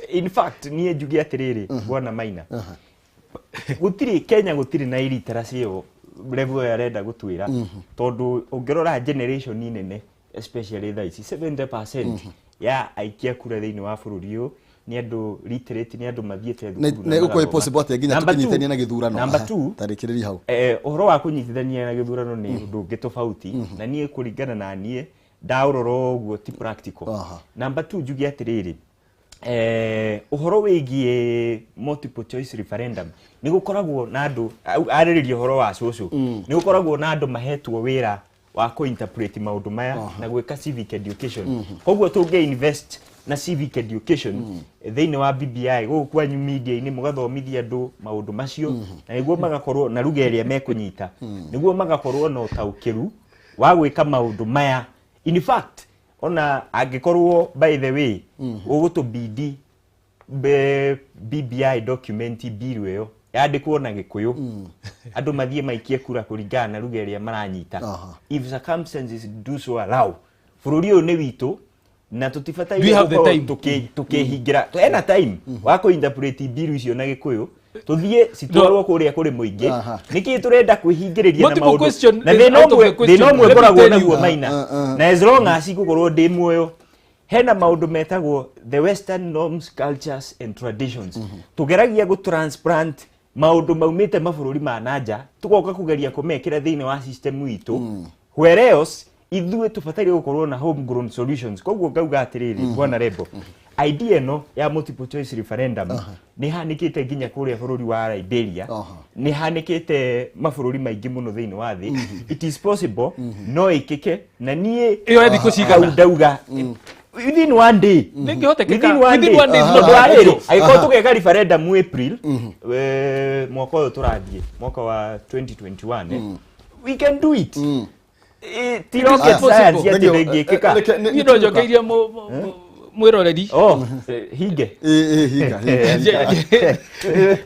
In fact, niĩ njuge atĩrĩrĩ, bwana Maina, gũtirĩ Kenya, gũtirĩ na illiteracy ĩyo level ĩyo arenda gũtwĩra, tondũ ũngĩrora generation nene, especially thaa ici, 70% ya aikia kura thĩinĩ wa bũrũri ũyũ nĩ andũ literate, nĩ andũ mathiĩte thukuru na Nĩ gũkorwo magathoma. possible atĩa nginya Number two- tũkĩnyitithania na gĩthurano? Number two, Tarĩkĩrĩria hau. Ũhoro wa kũnyitithania na gĩthurano nĩ ũndũ ũngĩ tofauti, na niĩ kũringana na niĩ ndaũrora ũguo ti practical. Number two, njuge atĩrĩrĩ, ũhoro wĩgiĩ multiple choice referendum, nĩ gũkoragwo na andũ arĩrĩria ũhoro wa cũcũ, nĩ gũkoragwo na andũ mahetwo wĩra wa kũ-interpret maũndũ maya na gwĩka civic education. Koguo tũngĩ invest na civic education thĩinĩ wa BBI gũkũ kwanyu media-inĩ, mũgathomithia andũ maũndũ macio na nĩguo magakorwo na ruga ĩrĩa mekũnyita, nĩguo magakorwo na ũtaũkĩru wa gwĩka maũndũ maya. In fact, ona angĩkorwo, by the way, ũgũtũbidi BBI document, bill ĩyo yandĩkwo na Gĩkũyũ, andũ mathiĩ maikie kura kũringana na ruga ĩrĩa maranyita, if circumstances do so allow. Bũrũri ũyũ nĩ witũ na Do tũtibataire you have the gũkorwo time? Tũkĩhingĩra. Ena time wa kũ-interpret bill icio na Gĩkũyũ, tũthiĩ citwarwo kũrĩa kũrĩ mũingĩ. Nĩkĩ tũrenda kwĩhingĩrĩria na Multiple maũndũ question na is thĩna out of ũmwe the question. thĩna ũmwe Let me ngoragwo tell you. naguo, Maina, na as long as igũkorwo ndĩ muoyo, hena maũndũ metagwo the western norms, cultures and traditions. Tũgeragia gũ transplant maũndũ maumĩte mabũrũri ma nanja, tũgoka kũgeria kũmekĩra thĩinĩ wa system itũ, whereas ithuĩ tũbataire gũkorwo na homegrown solutions. Koguo ngauga atĩrĩrĩ, bwana Rebo, idea ĩno ya multiple choice referendum nĩ hanĩkĩte nginya kũrĩa bũrũri wa Liberia, nĩ hanĩkĩte mabũrũri maingĩ mũno thĩinĩ wa thĩ. It is possible, no ĩkĩke, na niĩ Ĩyo ya thikũ cigana? hau ndauga within one day. Nĩngĩhotekeka. Within one Within day. one day is not Tondũ wa rĩrĩ, practical. angĩkorwo tũgeka referendum April mwaka ũyũ tũrathiĩ, mwaka wa 2021, we can do it. Ti rocket possible. science atĩ Thank you. ndĩngĩkĩka. Niĩ no njokeirie mwĩroreri. Oh, hinge. Ĩ, hinga, hinga.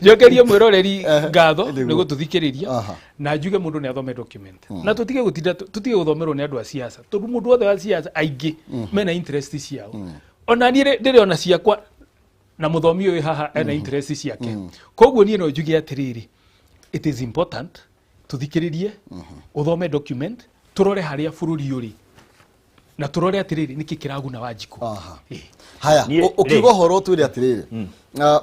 Njokerie mwĩroreri ngatho nĩguo. nĩ gũtũthikĩrĩria, na njuge mũndũ nĩ athome document na tũtige gũtinda, tũtige gũthomerwo nĩ andũ a siasa, tondũ mũndũ wothe wa siasa aingĩ mena interest ciao. Ona niĩ ndĩrĩ ona ciakwa, na mũthomi ũyũ haha ena interest ciake. Koguo niĩ no njuge atĩrĩrĩ, it is important tũthikĩrĩrie, ũthome document, tũrore harĩa bũrũri ũrĩ na tũrore atĩrĩrĩ, nĩkĩ kĩraguna Wanjikũ. Haya, Niĩ- ũkiuga rĩ. ũhoro twĩre atĩrĩrĩ,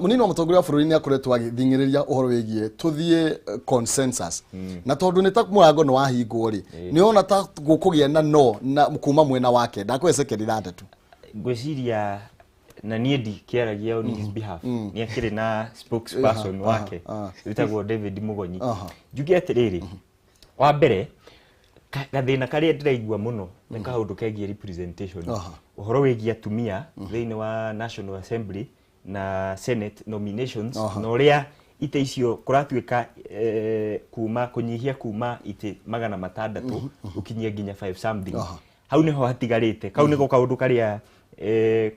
mũnini wa mũtongoria wa bũrũri nĩ akoretwo agĩthing'ĩrĩria ũhoro wĩgiĩ tũthiĩ consensus, na tondũ nĩ ta mũrango nĩ wahingwo rĩ, nĩ ona ta gũkũgĩa na no na kuma mwena wake ndakũhe sekendi 6. Ngwĩciria na niĩ ndikĩaragia on his behalf, nĩ akĩrĩ na spokesperson wake wĩtagwo David Mũgonyi. Njuge atĩrĩrĩ, wa mbere, gathĩna karĩa ndĩraigua mũno nĩ kaũndũ kegiĩ representation. Ũhoro wĩgiĩ atumia thĩinĩ wa National Assembly na Senate nominations, na ũrĩa itĩ icio kũratuĩka kuma kũnyihia kuma itĩ 600 gũkinyia nginya 5 something. Hau nĩho hatigarĩte, kau nĩko kaũndũ karĩa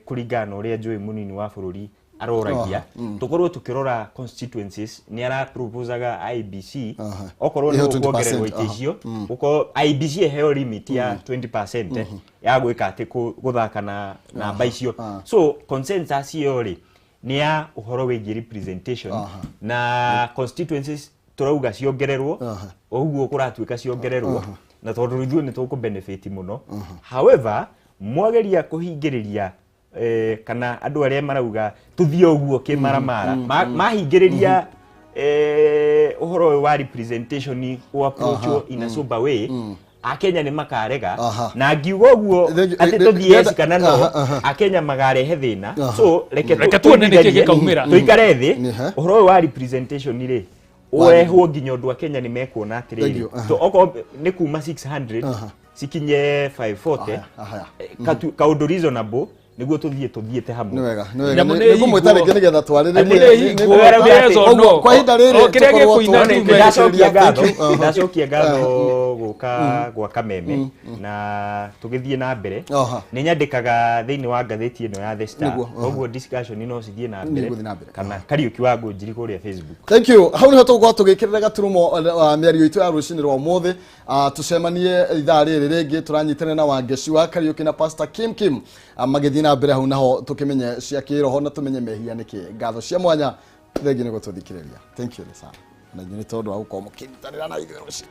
kũringana na ũrĩa njũĩ mũnini wa bũrũri aroragia tũkorwo tũkĩrora constituencies, nĩ araproposaga IEBC okorwo nĩ Ĩho 20%, gũkuongererwo itĩ icio, gũkorwo IEBC ĩheo limit ya 20% ya gwĩka atĩ gũthaka na namba icio. So consensus ĩyo rĩ, nĩ ya ũhoro wĩgiĩ representation na constituencies tũrauga ciongererwo ũguo kũratuĩka ciongererwo, na tondũ ithuĩ nĩ tũkũ benefit mũno. However, mwageria kũhingĩrĩria kana andũ arĩa marauga tũthiĩ ũguo kĩmaramara mahingĩrĩria ũhoro ũyũ wa representation ũ approach in a sober way, Akenya nĩ makarega. Na ngiuga ũguo Thank you. atĩ tũthiĩ yes kana no, Aha, aha. Akenya magarehe thĩna. So reke Reke tuone nĩkĩ gĩkaumĩra. tũikare thĩ. Ũhoro ũyũ wa representation rĩ, ũrehwo nginya ũndũ Akenya nĩ mekuona Thank atĩrĩrĩ, you. to okorwo nĩ kuma 600 cikinye 540, Aha. kaũndũ reasonable nĩguo tũthiĩ tũthiĩte hamwe. Nĩ wega, nĩ wega. Nyamũ Nĩ nĩ ngũmwĩta hingwo. rĩngĩ nĩgetha twarĩrĩrie. Nyamũ nĩ hingwo. Yes or no? Ũguo, kwa ihinda rĩrĩ O kĩrĩa tũkorwo gĩkũina tũ- tume. Ndacokia ngatho. Thank you. Ndacokia ngatho gũka gwa Kameme na tũgĩthiĩ na mbere. Nĩ nyandĩkaga thĩinĩ wa ngathĩti ĩno ya The Star. Nĩguo, aha. Koguo discussion no cithiĩ na mbere, Nĩgũthiĩ na mbere. kana Kariũki wa Ngũnjiri kũrĩa Facebook. Thank you. Hau niho tũgũkorwo tũgĩkĩrĩra gaturumo mĩario itũ ya rũcinĩ rwa ũmũthĩ. Tũcemanie ithaa rĩrĩ rĩngĩ, tũranyitanĩra na Wangeci wa Kariũki na Pastor Kim Kim, magĩthiĩ na mbere hau naho tũkĩmenye cia kĩroho na tũmenye mehia nĩkĩ. Ngatho cia mwanya, thengi nĩ gũtũthikĩrĩria. Thank you sana na inyuĩ nĩ tondũ wa gũkorwo mũkĩnyitanĩra na ithuĩ rũcinĩ.